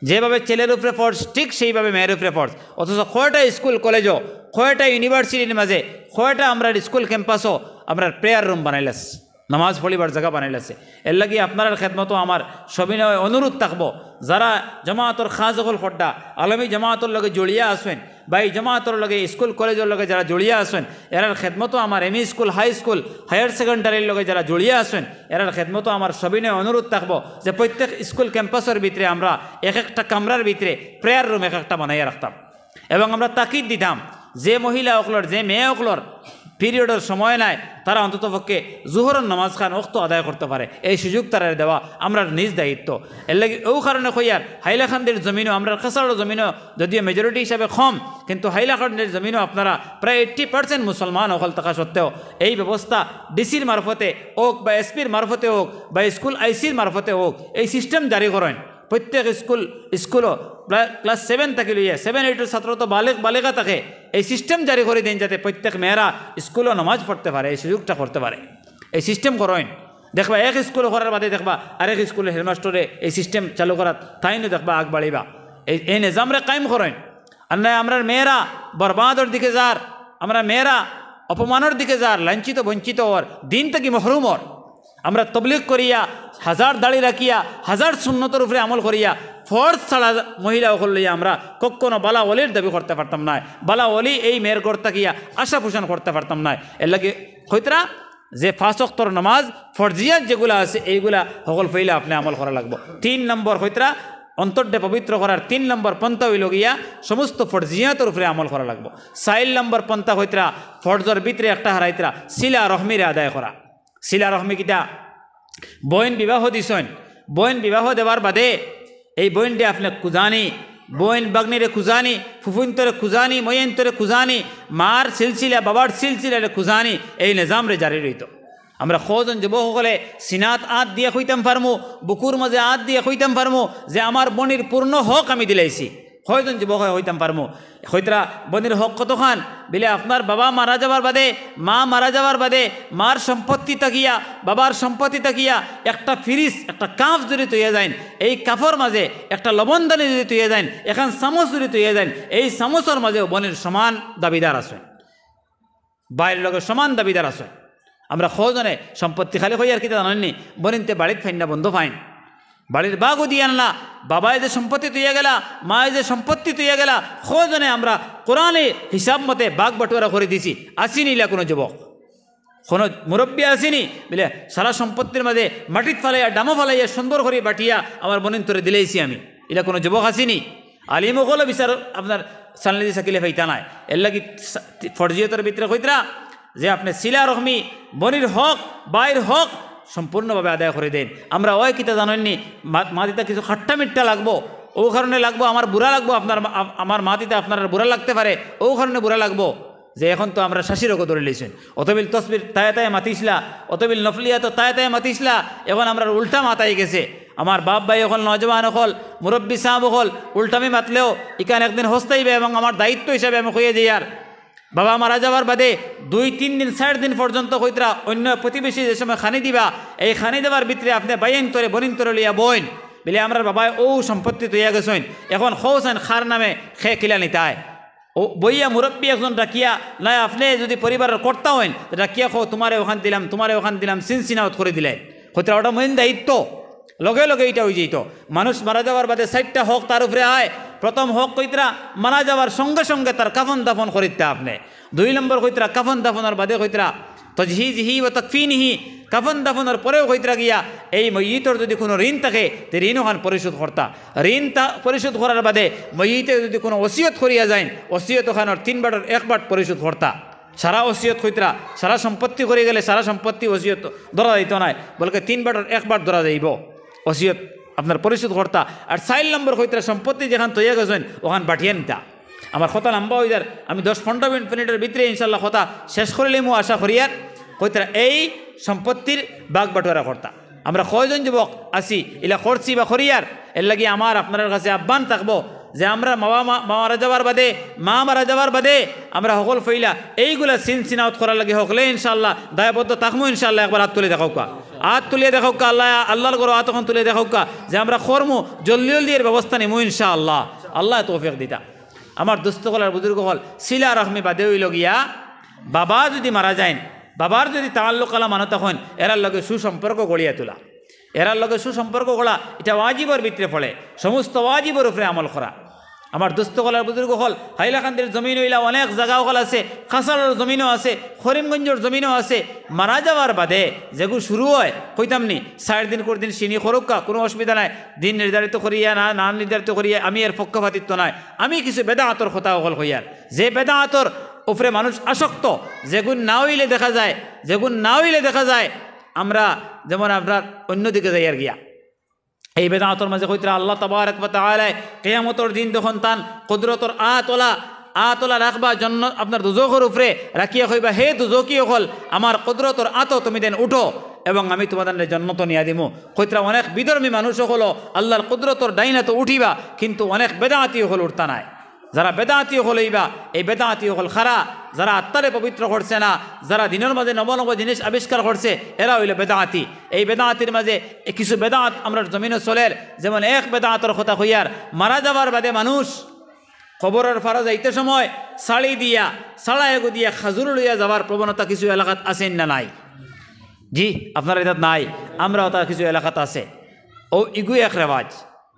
যেভাবে ছেলের উপরে ফরজ, ঠিক সেইভাবে মেয়ের উপরে ফরজ। অথচ কয়টা স্কুল কলেজও, কয়টা ইউনিভার্সিটির মাঝে, কয়টা আমরার স্কুল ক্যাম্পাসও আমরার প্রেয়ার রুম বানাইলাছে, নামাজ পড়িবার জাগা বানাইলাছে। এরলাগি আপনারার খেদমতো আমার সবিনয় অনুরোধ থাকবো, যারা জামাতর কাজ অকল কররা, আলমী জামাতর লগে জড়িয়া আছইন, বা ই জামাতর লগে, স্কুল কলেজর লগে যারা জড়িয়া আছইন, এরার খেদমতো আমার ME school, high school, higher সেকেন্ডারির লগে যারা জড়িয়া আছইন, এরার খেদমতো আমার সবিনয় অনুরোধ থাকবো যে প্রত্যেক স্কুল ক্যাম্পাসর ভিতরে আমরা এক একটা কামরার ভিতরে প্রেয়ার রুম এক একটা বানাইয়া রাখতাম। এবং আমরা তাকিদ দিতাম যে মহিলা অকলর, যে মেয়ে অকলর পিরিয়ডর সময় নাই, তারা অন্তত পক্ষে জুহরর নামাজ খান ওয়াক্ত আদায় করতে পারে, এই সুযোগ তারারে দেওয়া আমরার নিজ দায়িত্ব। এরলাগি অউ কারণে কইয়ার, হাইলাকান্দির জমিনও, আমরার কাছাড়র জমিনও যদিও মেজরিটি হিসাবে কম, কিন্তু হাইলাকান্দির জমিনও আপনারা প্রায় এইট্টি পার্সেন্ট মুসলমান অকল থাকা সত্ত্বেও এই ব্যবস্থা ডিসির মারফতে অউক বা এসপির মারফতে অউক বা স্কুল আইসির মারফতে অউক, এই সিস্টেম জারি করইন। প্রত্যেক স্কুল, স্কুলও প্রায় ক্লাস সেভেন থাকি লইয়া, সেভেন এইটর ছাত্র তো বালেগ, বালেগা থাকে, এই সিস্টেম জারি করি দেইন যাতে প্রত্যেক মেয়েরা স্কুলো নামাজ পড়তে পারে, এই সুযোগটা করতে পারে, এই সিস্টেম করইন। দেখবা এক স্কুলো করার বাদে দেখবা আরেক স্কুলর হেডমাস্টরে এই সিস্টেম চালু করাত তাইনও দেখবা আগ বাড়িবা। এই, এই নিজামরে কায়েম করইন। আর নায় আমরার মেয়েরা বরবাদর দিকে যার, আমরার মেয়েরা অপমানর দিকে যার, লাঞ্ছিত বঞ্চিত অর, দিন থাকি মহরুম অর। আমরা তবলিগ করিয়া, হাজার দাড়ি রাখিয়া, হাজার সুন্নতর উপরে আমল করিয়া, ফরজ ছাড়া মহিলা অকল লইয়া আমরা কখনো বালা অলির দাবি করতে পারতাম নায়, বালা অলি এই মেয়ের ঘর থাকিয়া আশা পোষণ করতে পারতাম নায়। এরলাগি কইতরা যে পাঁচ ওয়াক্তর নামাজ ফরজিয়াত যেগুলা আছে, এইগুলা হকল পইলা আপনে আমল করা লাগবো। তিন নম্বর কইতরা, অন্তররে পবিত্র করার তিন নম্বর পন্থা অইলো গিয়া সমস্ত ফরজিয়াতর উপরে আমল করা লাগবো। চাইর নম্বর পন্থা কইতরা, ফরজর ভিতরে একটা হারাইতরা, সিলা রহমিরে আদায় করা। সিলা রহমি কিতা? বইন বিবাহ দিছইন, বইন বিবাহ দেওয়ার বাদে এই বইনরে আপনে খুজানি, বইন বাগনিরে খুজানি, ফুফুইন্তরে খুজানি, মইয়াইন্তরে খুজানি, মার সিলসিলা, বাবার সিলসিলারে খুজানি, এই নিজামরে জারি রইতো। আমরা কয়জন যুবক অকলে সিনাত আত দিয়া কইতাম পারমু, বুকুর মাঝে আত দিয়া কইতাম পারমু যে আমার বইনর পূর্ণ হক আমি দিলাইছি? কয়জন যুবক অকলে কইতাম পারমু? কইতরা, বইনর হক কতখান? বিলে আপনার বাবা মারা যাওয়ার বাদে, মা মারা যাওয়ার বাদে, মার সম্পত্তি থাকিয়া, বাবার সম্পত্তি থাকিয়া একটা ফিরিস, একটা কাপ যদি থইয়া যাইন, এই কাপর মাঝে একটা লবণদানি যদি থইয়া যাইন, এখান চামচ যদি থইয়া যাইন, এই চামচর মাঝেও বইনর সমান দাবিদার আছে, ভাইর লগে সমান দাবিদার আছে। আমরা কয়জনে সম্পত্তি খালি কইয়ার কিতা জানইন নি? বইনতে বাড়িত ফাইন না বন্ধ ফাইন। বাড়ির ভাগও দিয়া আনলা, বাবায় যে সম্পত্তি থইয়া গেলা, মায় যে সম্পত্তি থইয়া গেলা, কয়জনে আমরা কোরআনে হিসাব মতে ভাগ বাটোয়ারা করি দিছি? আছি নি ইলা কুনু যুবক? কুনু মুরব্বি আছি নি? বিলে সারা সম্পত্তির মাঝে মাটিত ফালাইয়া, ডামো ফালাইয়া, সুন্দর করি বাটিয়া আমার বইনতরে দিলাইছি আমি। ইলা কুনু যুবক আছি নি? আলিম অকলও বিচার আপনার সালনি দি সাকিলে পাইতা নায়। এর লাগি সা-, ফরজিয়তর ভিতরে কইতরা যে আপনে সিলা রহমি, বনির হক, বাইর হক সম্পূর্ণভাবে আদায় করি দেইন। আমরা অয় কিতা জানইননি, মা-, মাতিতা কিছু খাট্টা মিট্টা লাগবো, অউ কারণে লাগবো, আমার বুরা লাগবো, আপনার মা-, আ-, আমার মাতিতা আপনার বুরা লাগতে পারে, অউ কারণে বুরা লাগবো যে এখন তো আমরা শাশির অগো ধরি লইছইন। অতবিল তসবির তায়ে তায়ে মাতিছলা, অতবিল নফলিয়াত তায়ে তায়ে মাতিছলা, এখন আমরার উল্টা মাত আই গেছে। আমার বাপ ভাই অকল, নওজোয়ান অকল, মুরব্বি সাব অকল, উল্টামি মাতলেও ইখান একদিন হস্তাইবে এবং আমার দায়িত্ব হিসাবে আমি কইয়া যাইয়ার। বাবা মারা যাওয়ার বাদে দুই তিন দিন, চাইর দিন পর্যন্ত কইতরা অন্য প্রতিবেশী যে সময় খানি দিবা, এই খানি দেবার ভিতরে আপনে বাইন্তরে বনিন্তরে লইয়া বইন, বিলে আমরার বাবায় অউ সম্পত্তি থইয়া গেছইন, এখন কওছাইন কার নামে, কে কিলা নিতায়। অউ বইয়া মুরব্বি একজন ডাকিয়া, নায় আপনে যুদি পরিবারর কর্তা অইন, তে ডাকিয়া কও, তুমারে অখান দিলাম, তুমারে অখান দিলাম, সিনসিনাউত করি দিলাইন। কইতরা অটা মইন দায়িত্ব, লগে লগে ইটা অইযাইতো। মানুষ মারা যাওয়ার বাদে চাইরটা হক তার উপরে আয়। প্রথম হক কইতরা, মারা যাওয়ার সঙ্গে সঙ্গে তার কাফন দাফন করিতা আপনে। দুই নম্বর কইতরা, কাফন দাফনর বাদে কইতরা, তজহিজিহি ওয়া তাকফিনিহি, কাফন দাফনর পরেও কইতরা গিয়া, এই মইয়িতর যুদি কুনু ঋণ থাকে, তে ঋণ অখান পরিশোধ করতা। ঋণ তা-, পরিশোধ করার বাদে মইয়িতে যুদি কুনু ওসিয়ত করিয়া যাইন, ওসিয়ত অখানর তিন বাটর এক বাট পরিশোধ করতা। সারা ওসিয়ত কইতরা, সারা সম্পত্তি করি গেলে সারা সম্পত্তি ওসিয়ত ধরা যাইতো নায়, বলকে তিন বাটর এক বাট ধরা যাইবো ওসিয়ত আপনার পরিশোধ করতা। আর চাইর নম্বর কইতরা, সম্পত্তি যেখান থইয়া গেছইন অখান বাটিয়া নিতা। আমার কথা লম্বা অইযার, আমি দশ পনরো মিনিট, মিনিটর ভিতরে ইনশাআল্লাহ কথা শেষ করিলিমু আশা করিয়ার। কইতরা এই সম্পত্তির ভাগ বাটোয়ারা করতা। আমরা কয়জন যুবক আছি ইলা করছি বা করিয়ার, এর লাগি আমার আপনারার কাছে আহ্বান থাকবো যে আমরা মা, মা, মা মারা যাওয়ার বাদে, মা মারা যাওয়ার বাদে আমরা হকল ফইলা এইগুলা সিনসিনাউত করার লাগি হকলে ইনশাআল্লাহ দায়বদ্ধ থাকমু ইনশাআল্লাহ। একবার আত তুলি দেখাউক্কা, আত তুলিয়া দেখাউক্কা, আল্লাহ, আল্লাহর ঘরো আত অখান তুলিয়া দেখাউক্কা যে আমরা করমু, জলদি জলদি এর ব্যবস্থা নিমু ইনশাআল্লাহ। আল্লায় তৌফিক দিতা। আমার দোস্ত অকল আর বুজুর্গ অকল, সিলা রহমি বাদে অইলো গিয়া, বাবা যুদি মারা যাইন, বাবার যুদি তাআল্লুক আলা মানুষ থাকইন, এরার লগে সুসম্পর্ক গড়িয়া তুলা, এরার লগে সুসম্পর্ক গড়া, ইটা ওয়াজিবর ভিতরে পড়ে, সমস্ত ওয়াজিবর উপরে আমল করা। আমার দোস্ত অকল আর বুজুর্গ অকল, হাইলাকান্দির জমিন অইলা অনেক জাগা অকল আছে, কাছাড়র জমিনও আছে, করিমগঞ্জর জমিনও আছে। মারা যাওয়ার বাদে যেগু শুরু অয়, কইতাম নি, চাইর দিন কুর দিন শিনি করউক্কা, কুনু অসুবিধা নাই। দিন নির্ধারিত করিয়া না, না নির্ধারিত করিয়া আমি এর পক্ষপাতিত্ব নাই। আমি কিছু বেদাআতর কথা অকল কইয়ার, যে বেদাআতর উপরে মানুষ আসক্ত, যেগুন না অইলে দেখা যায়, যেগুন না অইলে দেখা যায় আমরা যেমন আপনার অন্যদিকে যাইয়ার গিয়া। এই বেদাআতর মাঝে কইতরা আল্লাহ তাবারাক ওয়া তাআলায় কিয়ামতর দিন যখন তান কুদরতর আতলা, আতলা রাখবা জন্নত আপনার দুজখর উপরে, রাখিয়া কইবা, "হে দুজখি অকল, আমার কুদরতর আতো তুমি দেন উঠো এবং আমি তোমাদের জন্নত নিয়া দিমু।" কইতরা অনেক বিধর্মী মানুষ অকল আল্লাহর কুদরতর ডাইন আতো উঠিবা, কিন্তু অনেক বেদাআতি অকল উঠতা নায়। যারা বেদাআতি অকল অইবা, এই বেদাআতি অকল কারা? যারা আত্মারে পবিত্র করছে না, যারা দিনর মাঝে নব নব জিনিস আবিষ্কার করছে, এরা অইলো বেদাআতি। এই বেদাআতির মাঝে এ কিছু বেদাআত আমরার জমিনো চলের। যেমন এক বেদাআতর কথা কইয়ার, মারা যাওয়ার বাদে মানুষ কবরর পারো যাইতে সময় ছাড়ি দিয়া, ছাড়া এগু দিয়া খাজুর লইয়া যাওয়ার প্রবণতা কিছু এলাকাত আছে না নাই? জি, আপনারার ইতাত নাই, আমরার অতা কিছু এলাকাত আছে। অউ ইগু এক রেওয়াজ।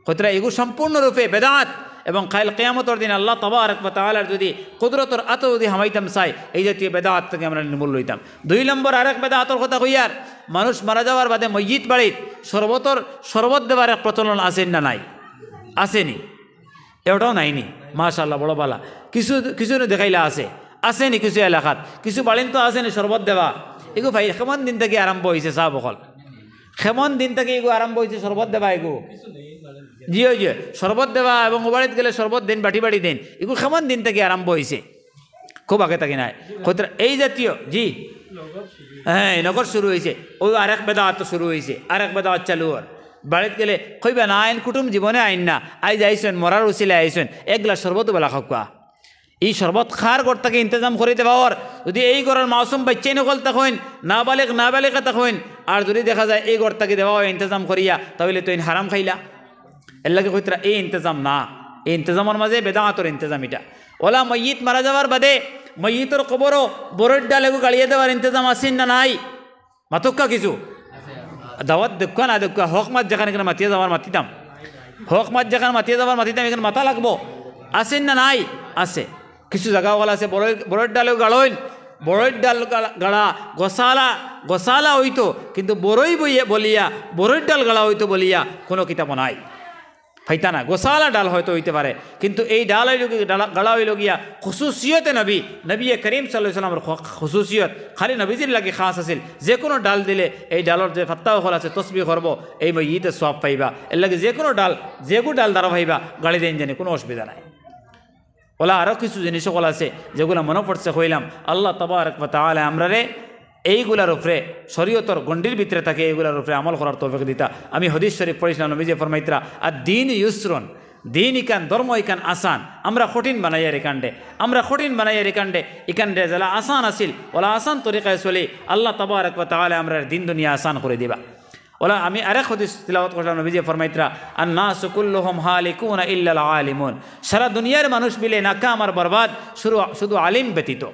কইতরা ইগু সম্পূর্ণরূপে বেদাত এবং কাইল কিয়ামতর দিন আল্লাহ তাবারাক ওয়া তাআলার যুদি কুদরতর আতো যুদি হামাইতাম চাই, এই জাতীয় বেদাত থাকি আমরা নির্মূল অইতাম। দুই নম্বর আরেক বেদাতর কথা কইয়ার, মানুষ মারা যাওয়ার বাদে মইয়িত বাড়িত শরবতর, শরবত দেবার এক প্রচলন আছে না নাই? আছে নি? এটাও নাই নি? মাশাআল্লাহ, বড় বালা। কিছু, কিছু নে দেখাইলা আছে। আছে নি কিছু এলাকাত? কিছু বাড়িন তো আছে নি শরবত দেবা? ইগু ভাই, কেমন দিন থাকি আরম্ভ অইছে সাব অকল? কেমন দিন থাকি ইগু আরম্ভ অইছে শরবত দেবা ইগু? জি, অউ যে, শরবত দেবা এবং অউ বাড়িত গেলে শরবত দেইন, বাটি বাটি দেইন। ইগু কেমন দিন থাকি আরম্ভ অইছে? খুব আগে থাকি নায়। কইতরা এই জাতীয়, জি। হ্যাঁ, নগদ শুরু অইছে। অউ আরেক বেদাত শুরু অইছে, আরেক বেদাত চালু অর। বাড়িত গেলে কইবা না, আইন কুটুম জীবনে আইন না। আইজ আইছইন, মরার উছিলায় আইছইন। এক গ্লাস শরবত বালা খাউক্কা। ই শরবত কার ঘর থাকি ইন্তেজাম করি দেওয়া অর? যুদি এই ঘরর মাসুম বাইচ্চাইন অকল থাকইন, নাবালিগ, নাবালিগা থাকইন, আর যুদি দেখা যায় এই ঘর থাকি দেওয়া অয় ইন্তেজাম করিয়া, তা অইলে তো ইন হারাম খাইলা। এর লাগি কইতরা এই ইন্তেজাম না, এই ইন্তেজামর মাঝে বেদাতর ইন্তেজাম ইটা। অলা মইয়িত মারা যাওয়ার বাদে মইয়িতর কবরো বড়ইর ডাল এগু গাড়িয়া দেওয়ার ইন্তেজাম আছে না নাই? মাতউক্কা কিছু। দাওয়াত দেউক্কা না দেউক্কা, হক মাত যেখান ইখান মাতিয়া যাওয়ার মাতিতাম। হক মাত যেখান মাতিয়া যাওয়ার মাতিতাম, ইখান মাতা লাগবো। আছে না নাই? আছে। কিছু জাগা অকল আছে, বড়ই, বড়ইর ডালেও গাড়ইন, বড়ইর ডাল গাড়া, গাড়া, গছালা, গছালা অইতো, কিন্তু বড়ই বইয়া বলিয়া, বড়ইর ডাল গাড়া অইতো বলিয়া কুনু কিতাবো নাই। পাইতা না। গোছালা ডাল হয়তো অইতে পারে, কিন্তু এই ডাল অইলো গি-, ডালা-, গালা অইলো গিয়া খুসুসিয়তে নবী, নবী করিম সাল্লাল্লাহু আলাইহি ওয়াসাল্লামর খু-, খুসুসিয়ত, খালি নবীজির লাগি খাস আছিল। যে কোনো ডাল দিলে এই ডালর যে পাত্তা অকল আছে তসবিহ করবো, এই মইয়িতে সওয়াব পাইবা। এর লাগি যে কোনো ডাল, যেগু ডাল দ্বারা পাইবা, গালি দেইন জানি, কোনো অসুবিধা নাই। অলা আরো কিছু জিনিস অকল আছে যেগুলা মনো পড়ছে কইলাম। আল্লাহ তাবারাক ওয়া তাআলা আমরারে এইগুলার উপরে, শরীয়তর গণ্ডির ভিতরে থাকি এইগুলার উপরে আমল করার তৌফিক দিতা। আমি হাদিস শরীফ পড়ছিলাম, নবীজি ফরমাইতরা, "আদ-দীন ইউসরুন", দিন ইখান, ধর্ম ইখান আসান। আমরা কঠিন বানাইয়ার ইখানরে, আমরা কঠিন বানাইয়ার ইখানরে, ইখানরে যেলা আসান আছিল, অলা আসান তরিকায় চলি। আল্লাহ তাবারাক ওয়া তাআলা আমরার দিন দুনিয়া আসান করি দিবা। অলা আমি আরেক হাদিস তিলাওয়াত করছিলাম, নবীজি ফরমাইতরা, "আন-নাসু কুল্লুহুম হালিকুনা ইল্লাল আলিমুন।" সারা দুনিয়ার মানুষ মিলে নাকাম আর বরবাদ, শুধু, শুধু আলিম ব্যতীত,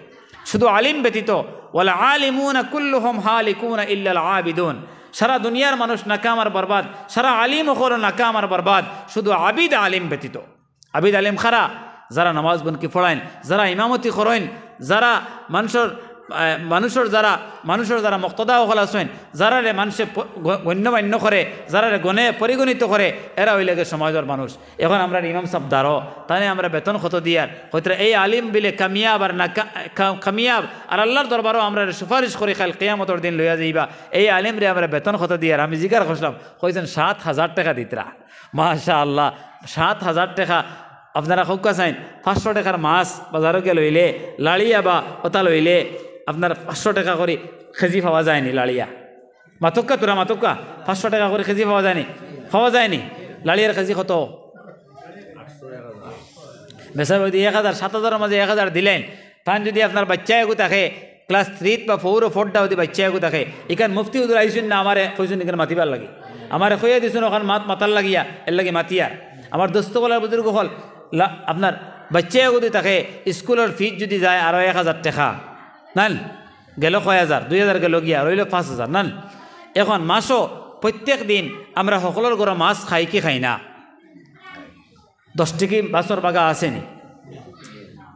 শুধু আলিম ব্যতীত। "ওয়াল আলিমুনা কুল্লুহুম হালিকুনা ইল্লাল আবিদুন।" সারা দুনিয়ার মানুষ নাকাম আর বরবাদ, সারা আলিম অকল নাকাম আর বরবাদ, শুধু আবিদ আলিম ব্যতীত। আবিদ আলিম কারা? যারা নামাজ বনকি পড়াইন, যারা ইমামতি করইন, যারা মানুষর, আহ, মানুষর যারা, মানুষর যারা মুক্তাদা অকল আছইন, যারারে মানষে প-, গ-, গণ্যমান্য করে, যারারে গণে পরিগণিত করে, এরা অইলে গি সমাজর মানুষ। এখন আমরার ইমাম সাব দারো, তানে আমরা বেতন কত দিয়ার? কইতরা এই আলিম বিলে কামিয়াব আর না কা-, কা-, কামিয়াব আর আল্লাহর দরবারো আমরারে সুপারিশ করি কাইল কিয়ামতর দিন লইয়া যাইবা। এই আলিমরে আমরা বেতন কত দিয়ার? আমি জিকার করছিলাম, কইছইন সাত হাজার টেকা দিতরা। মাশাআল্লাহ, সাত হাজার টেকা। আপনারা কউক্কা চাইন, পাঁচশো টেকার মাছ বাজারো গিয়া লইলে, লাড়িয়া বা অতা লইলে, আপনার পাঁচশো টেকা করি কেজি পাওয়া যায়নি লাড়িয়া? মাতউক্কা তুরা, মাতউক্কা, পাঁচশো টেকা করি কেজি পাওয়া যায়নি? পাওয়া যায়নি? লাড়িয়ার কেজি কত? মেসাবে যদি এক হাজার, সাত হাজারর মাঝে এক হাজার দিলাইন, তান যদি আপনার বাইচ্চা এগু থাকে, class three বা four ও four টা যদি বাইচ্চা এগু থাকে, ইখান মুফতি হুজুর আইছইন না, আমারে কইছইন ইখান মাতিবার লাগি, আমারে কইয়া দিছইন অখান মাত মাতার লাগিয়া, এর লাগি মাতিয়ার। আমার দোস্ত অকল আর বুজুর্গ অকল, লা-, আপনার বাইচ্চা এগু যদি থাকে, স্কুলর fees যদি যায় আরো এক হাজার টেকা, নান? গেল কয় হাজার? দুই হাজার গেল গিয়া, রইল পাঁচ হাজার, নান? এখন মাসো প্রত্যেক দিন আমরা হকলর ঘরো মাছ খাই কি খাই না? দশ টেকি মাছর বাগা আছেনি?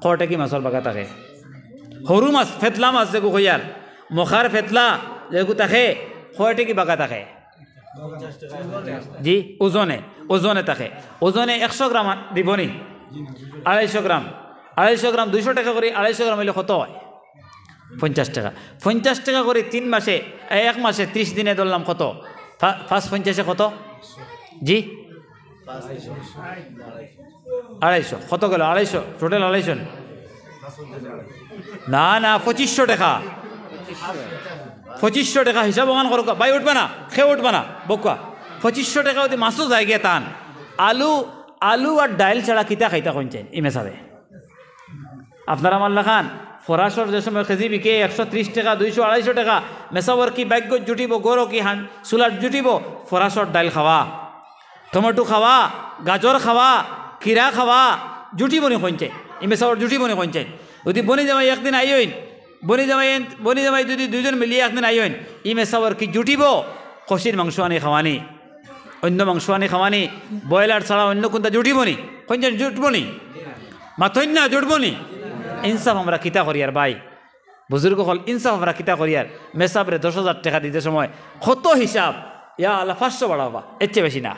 ক টেকি মাছর বাগা থাকে? হুরু মাছ, ফেতলা মাছ যেগু কইয়ার, মখার ফেতলা যেগু থাকে, ক টেকি বাগা থাকে? জি, ওজনে, ওজনে থাকে। ওজনে একশো গ্রাম দিবনি? আড়াইশো গ্রাম। আড়াইশো গ্রাম, দুইশো টেকা করি, আড়াইশো গ্রাম অইলে কত অয়? পঞ্চাশ টেকা। পঞ্চাশ টেকা করি তিন মাসে, এ, এক মাসে ত্রিশ দিনে ধরলাম কত? পা-, পাঁচ পঞ্চাশে কত? জি? আড়াইশো। কত গেল? আড়াইশো। Total আড়াইশো নি? না, না, পঁচিশশো টেকা। পঁচিশশো টেকা হিসাব অখান করউক্কা। ভাই উঠবা না, কেউ উঠবা না, বউক্কা। পঁচিশশো টেকা যদি মাছও যায় গিয়া তান, আলু, আলু আর ডাইল ছাড়া কিতা খাইতা কইন চাইন, ই মেসাবে? আপনার আমার লাখান ফরাসর যে সময় কেজি বিকে একশো ত্রিশ টেকা, দুইশো, আড়াইশো টেকা, মেসাবর কি ভাগ্য জুটিব, গরো কি হান, চুলার জুটিব, ফরাসর ডাইল খাওয়া, টমেটো খাওয়া, গাজর খাওয়া, কিরা খাওয়া, জুটিবনি কইন চাইন, ই মেসাবর জুটিবনি কইন চাইন। যদি বনি জামাই একদিন আইন, বনি জামাই এন-, বনি জামাই যদি দুইজন মিলিয়া একদিন আইন, ই মেসাবর কি জুটিব? কষির মাংস আনি খাওয়ানি, অন্য মাংস আনি খাওয়ানি, ব্রয়লার ছাড়া অন্য কুনটা জুটিবনি? কইন চাইন জুটবনি? মাতইন না, জুটবনি? ইনসাফ আমরা কিতা করিয়ার ভাই? বুজুর্গ অকল, ইনসাফ আমরা কিতা করিয়ার? মেসাবরে দশ হাজার টেকা দিতে সময় কত হিসাব? ইয়া আল্লাহ, পাঁচশো বাড়াবা, এর চেয়ে বেশি না।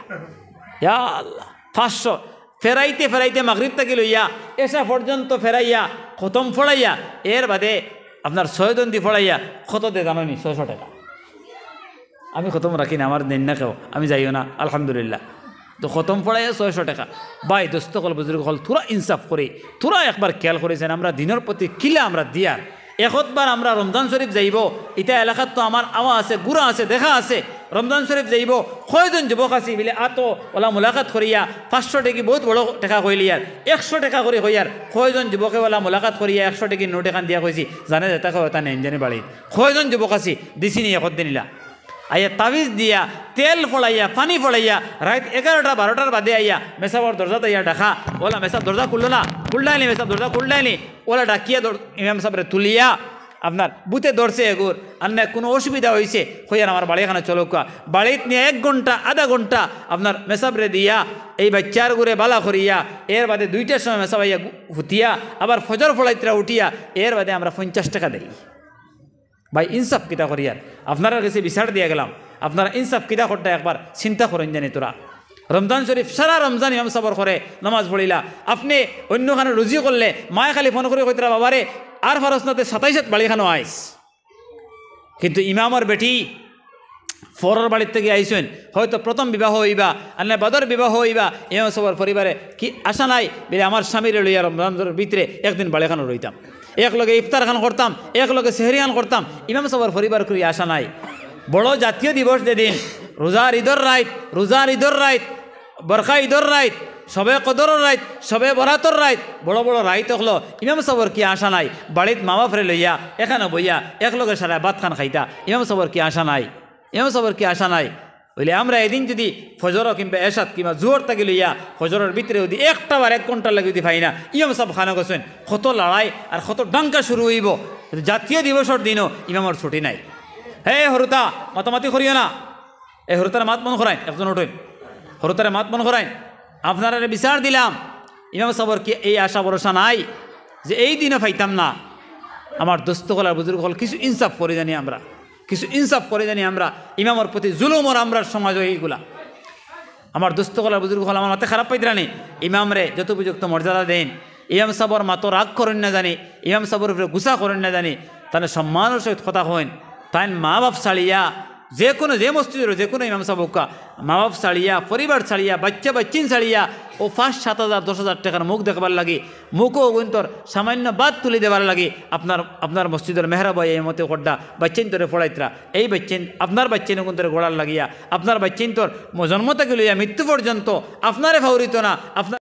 ইয়া আল্লাহ, পাঁচশো। ফেরাইতে ফেরাইতে মাগরিব থাকি লইয়া এশা পর্যন্ত ফেরাইয়া খতম পড়াইয়া, এর বাদে আপনার ছয়জন দি পড়াইয়া কত দে জানইননি? ছয়শো টেকা। আমি খতম রাখি না, আমার দেইন না কেউ, আমি যাইও না, আলহামদুলিল্লাহ। তো খতম পড়াইয়া ছয়শো টেকা। ভাই, দোস্ত অকল, বুজুর্গ অকল, থুড়া ইনসাফ করি, থুড়া একবার খেয়াল করি যেন আমরা দিনর প্রতি কিলা আমরা দিয়ার। একতবার আমরা রমজান শরীফ যাইব, ইতা এলাকাত তো আমার আওয়া আছে, গুড়া আছে, দেখা আছে। রমজান শরীফ যাইব, কয়জন যুবক আছি বিলে আতো অলা মুলাকাত করিয়া, পাঁচশো টেকি বহুত বড় টেকা কইলিয়ার, একশো টেকা করি কইয়ার, কয়জন যুবকে অলা মুলাকাত করিয়া একশো টেকি নোট এখান দিয়া কইছি, জানে যেতা কয় অতা নেইন জানি বাড়িত। কয়জন যুবক আছি, দিছিনি একদিন ইলা। আইয়া তাবিজ দিয়া, তেল ফড়াইয়া, পানি ফড়াইয়া, রাইত এগারোটা বারোটার বাদে আইয়া মেসাবর দরজাত আইয়া ডাকা, অলা মেসাব দরজা খুললো না, খুললাইনি মেসাব দরজা খুললাইনি, অলা ডাকিয়া দর-, ইমাম সাবরে তুলিয়া, আপনার বুতে ধরছে এগুর, আর না কোনো অসুবিধা হইছে, কইয়ার আমার বাড়ি এখানো চলউক্কা। বাড়িত নিয়া এক ঘন্টা, আধা ঘন্টা আপনার মেসাবরে দিয়া, এই বাইচ্চার গুরে বালা করিয়া, এর বাদে দুইটার সময় মেসাব আইয়া গু-, হুতিয়া, আবার ফজর ফড়াইতরা উঠিয়া, এর বাদে আমরা পঞ্চাশ টেকা দেই। ভাই, ইনসাফ কিতা করিয়ার? আপনারার গেছে বিচার দিয়া গেলাম, আপনারা ইনসাফ কিতা করতা একবার চিন্তা করইন জানি থুড়া। রমজান শরীফ সারা রমজান ইমাম সাবর ঘরে নামাজ পড়িলা। আপনে অইন্য খানো রুজি করলে মায় খালি ফোন করি কইতরা, "বাবারে, আর পারস না তে সাতাইশ আত বাড়ি খানো আইস।" কিন্তু ইমামর বেটি পরর বাড়ির থাকি আইছইন, হয়তো প্রথম বিবাহ অইবা, আর না বাদর বিবাহ অইবা, ইমাম সাবর পরিবারে কি আশা নাই? বলে, "আমার স্বামীরে লইয়া রমজানর ভিতরে একদিন বাড়ি খানো রইতাম, এক লগে ইফতার খান করতাম, এক লগে সেহরি খান করতাম।" ইমাম সাবর পরিবার করি আশা নাই। বড় জাতীয় দিবস যেদিন, রোজার ইদর রাইত, রোজার ইদর রাইত, বরখা ইদর রাইত, শবে কদরর রাইত, শবে বরাতর রাইত, বড় বড় রাইত অকলো, ইমাম সাবর কি আশা নাই? বাড়িত মা বাপরে লইয়া একখানো বইয়া এক লগে সারা ভাত খান খাইতা, ইমাম সাবর কি আশা নাই? ইমাম সাবর কি আশা নাই? অইলে আমরা এদিন যদি ফজর কিংবা এশাত কিংবা জোহর থাকি লইয়া ফজরর ভিতরে যদি একটা বার এক ঘন্টার লাগি যদি পাই না, ইমাম সাব খানো গেছইন, কত লড়াই আর কত ডাঙ্কা শুরু অইবো। কিন্তু জাতীয় দিবসর দিনও ইমামর ছুটি নাই। হে হুরুতা, মাতামাতি করিও না। এ হুরুতারে মাত মনো করাইন, একজন উঠইন। হুরুতারে মাত মনো করাইন। আপনারারে বিচার দিলাম, ইমাম সাবর কি এই আশা ভরসা নাই যে এই দিনও পাইতাম না? আমার দোস্ত অকল আর বুজুর্গ অকল, কিছু ইনসাফ করি জানি আমরা, কিছু ইনসাফ করি জানি আমরা। ইমামর প্রতি জুলুম অর আমরার সমাজো এইগুলা। আমার দোস্ত অকল আর বুজুর্গ অকল, আমার মাতে খারাপ পাইতরা নি? ইমামরে যথোপযুক্ত মর্যাদা দেইন, ইমাম সাবর মাতো রাগ করইন না জানি, ইমাম সাবর উপরে গুসা করইন না জানি, তাইন সম্মানর সহিত কথা কইন। তাইন মা বাপ ছাড়িয়া যে কোনো, যে মসজিদর যে কোনো ইমাম সাব অউক্কা, মা বাপ ছাড়িয়া, পরিবার ছাড়িয়া, বাইচ্চা বাইচ্চিন ছাড়িয়া, অউ পাঁচ সাত হাজার, দশ হাজার টেকার মুখ দেখবার লাগি, মুখো অগুইন্তর সামান্য ভাত তুলি দেবার লাগি আপনার, আপনার মসজিদর মেহরাব অইয়া ইমামতি কররা, বাইচ্চাইন্তরে পড়াইতরা। এই বাইচ্চাইন, আপনার বাইচ্চাইন অগুইন্তরে গড়ার লাগিয়া, আপনার বাইচ্চাইন্তর ম-, জন্ম থাকি লইয়া মৃত্যু পর্যন্ত আপনারে ফাউরিতো না, আপনার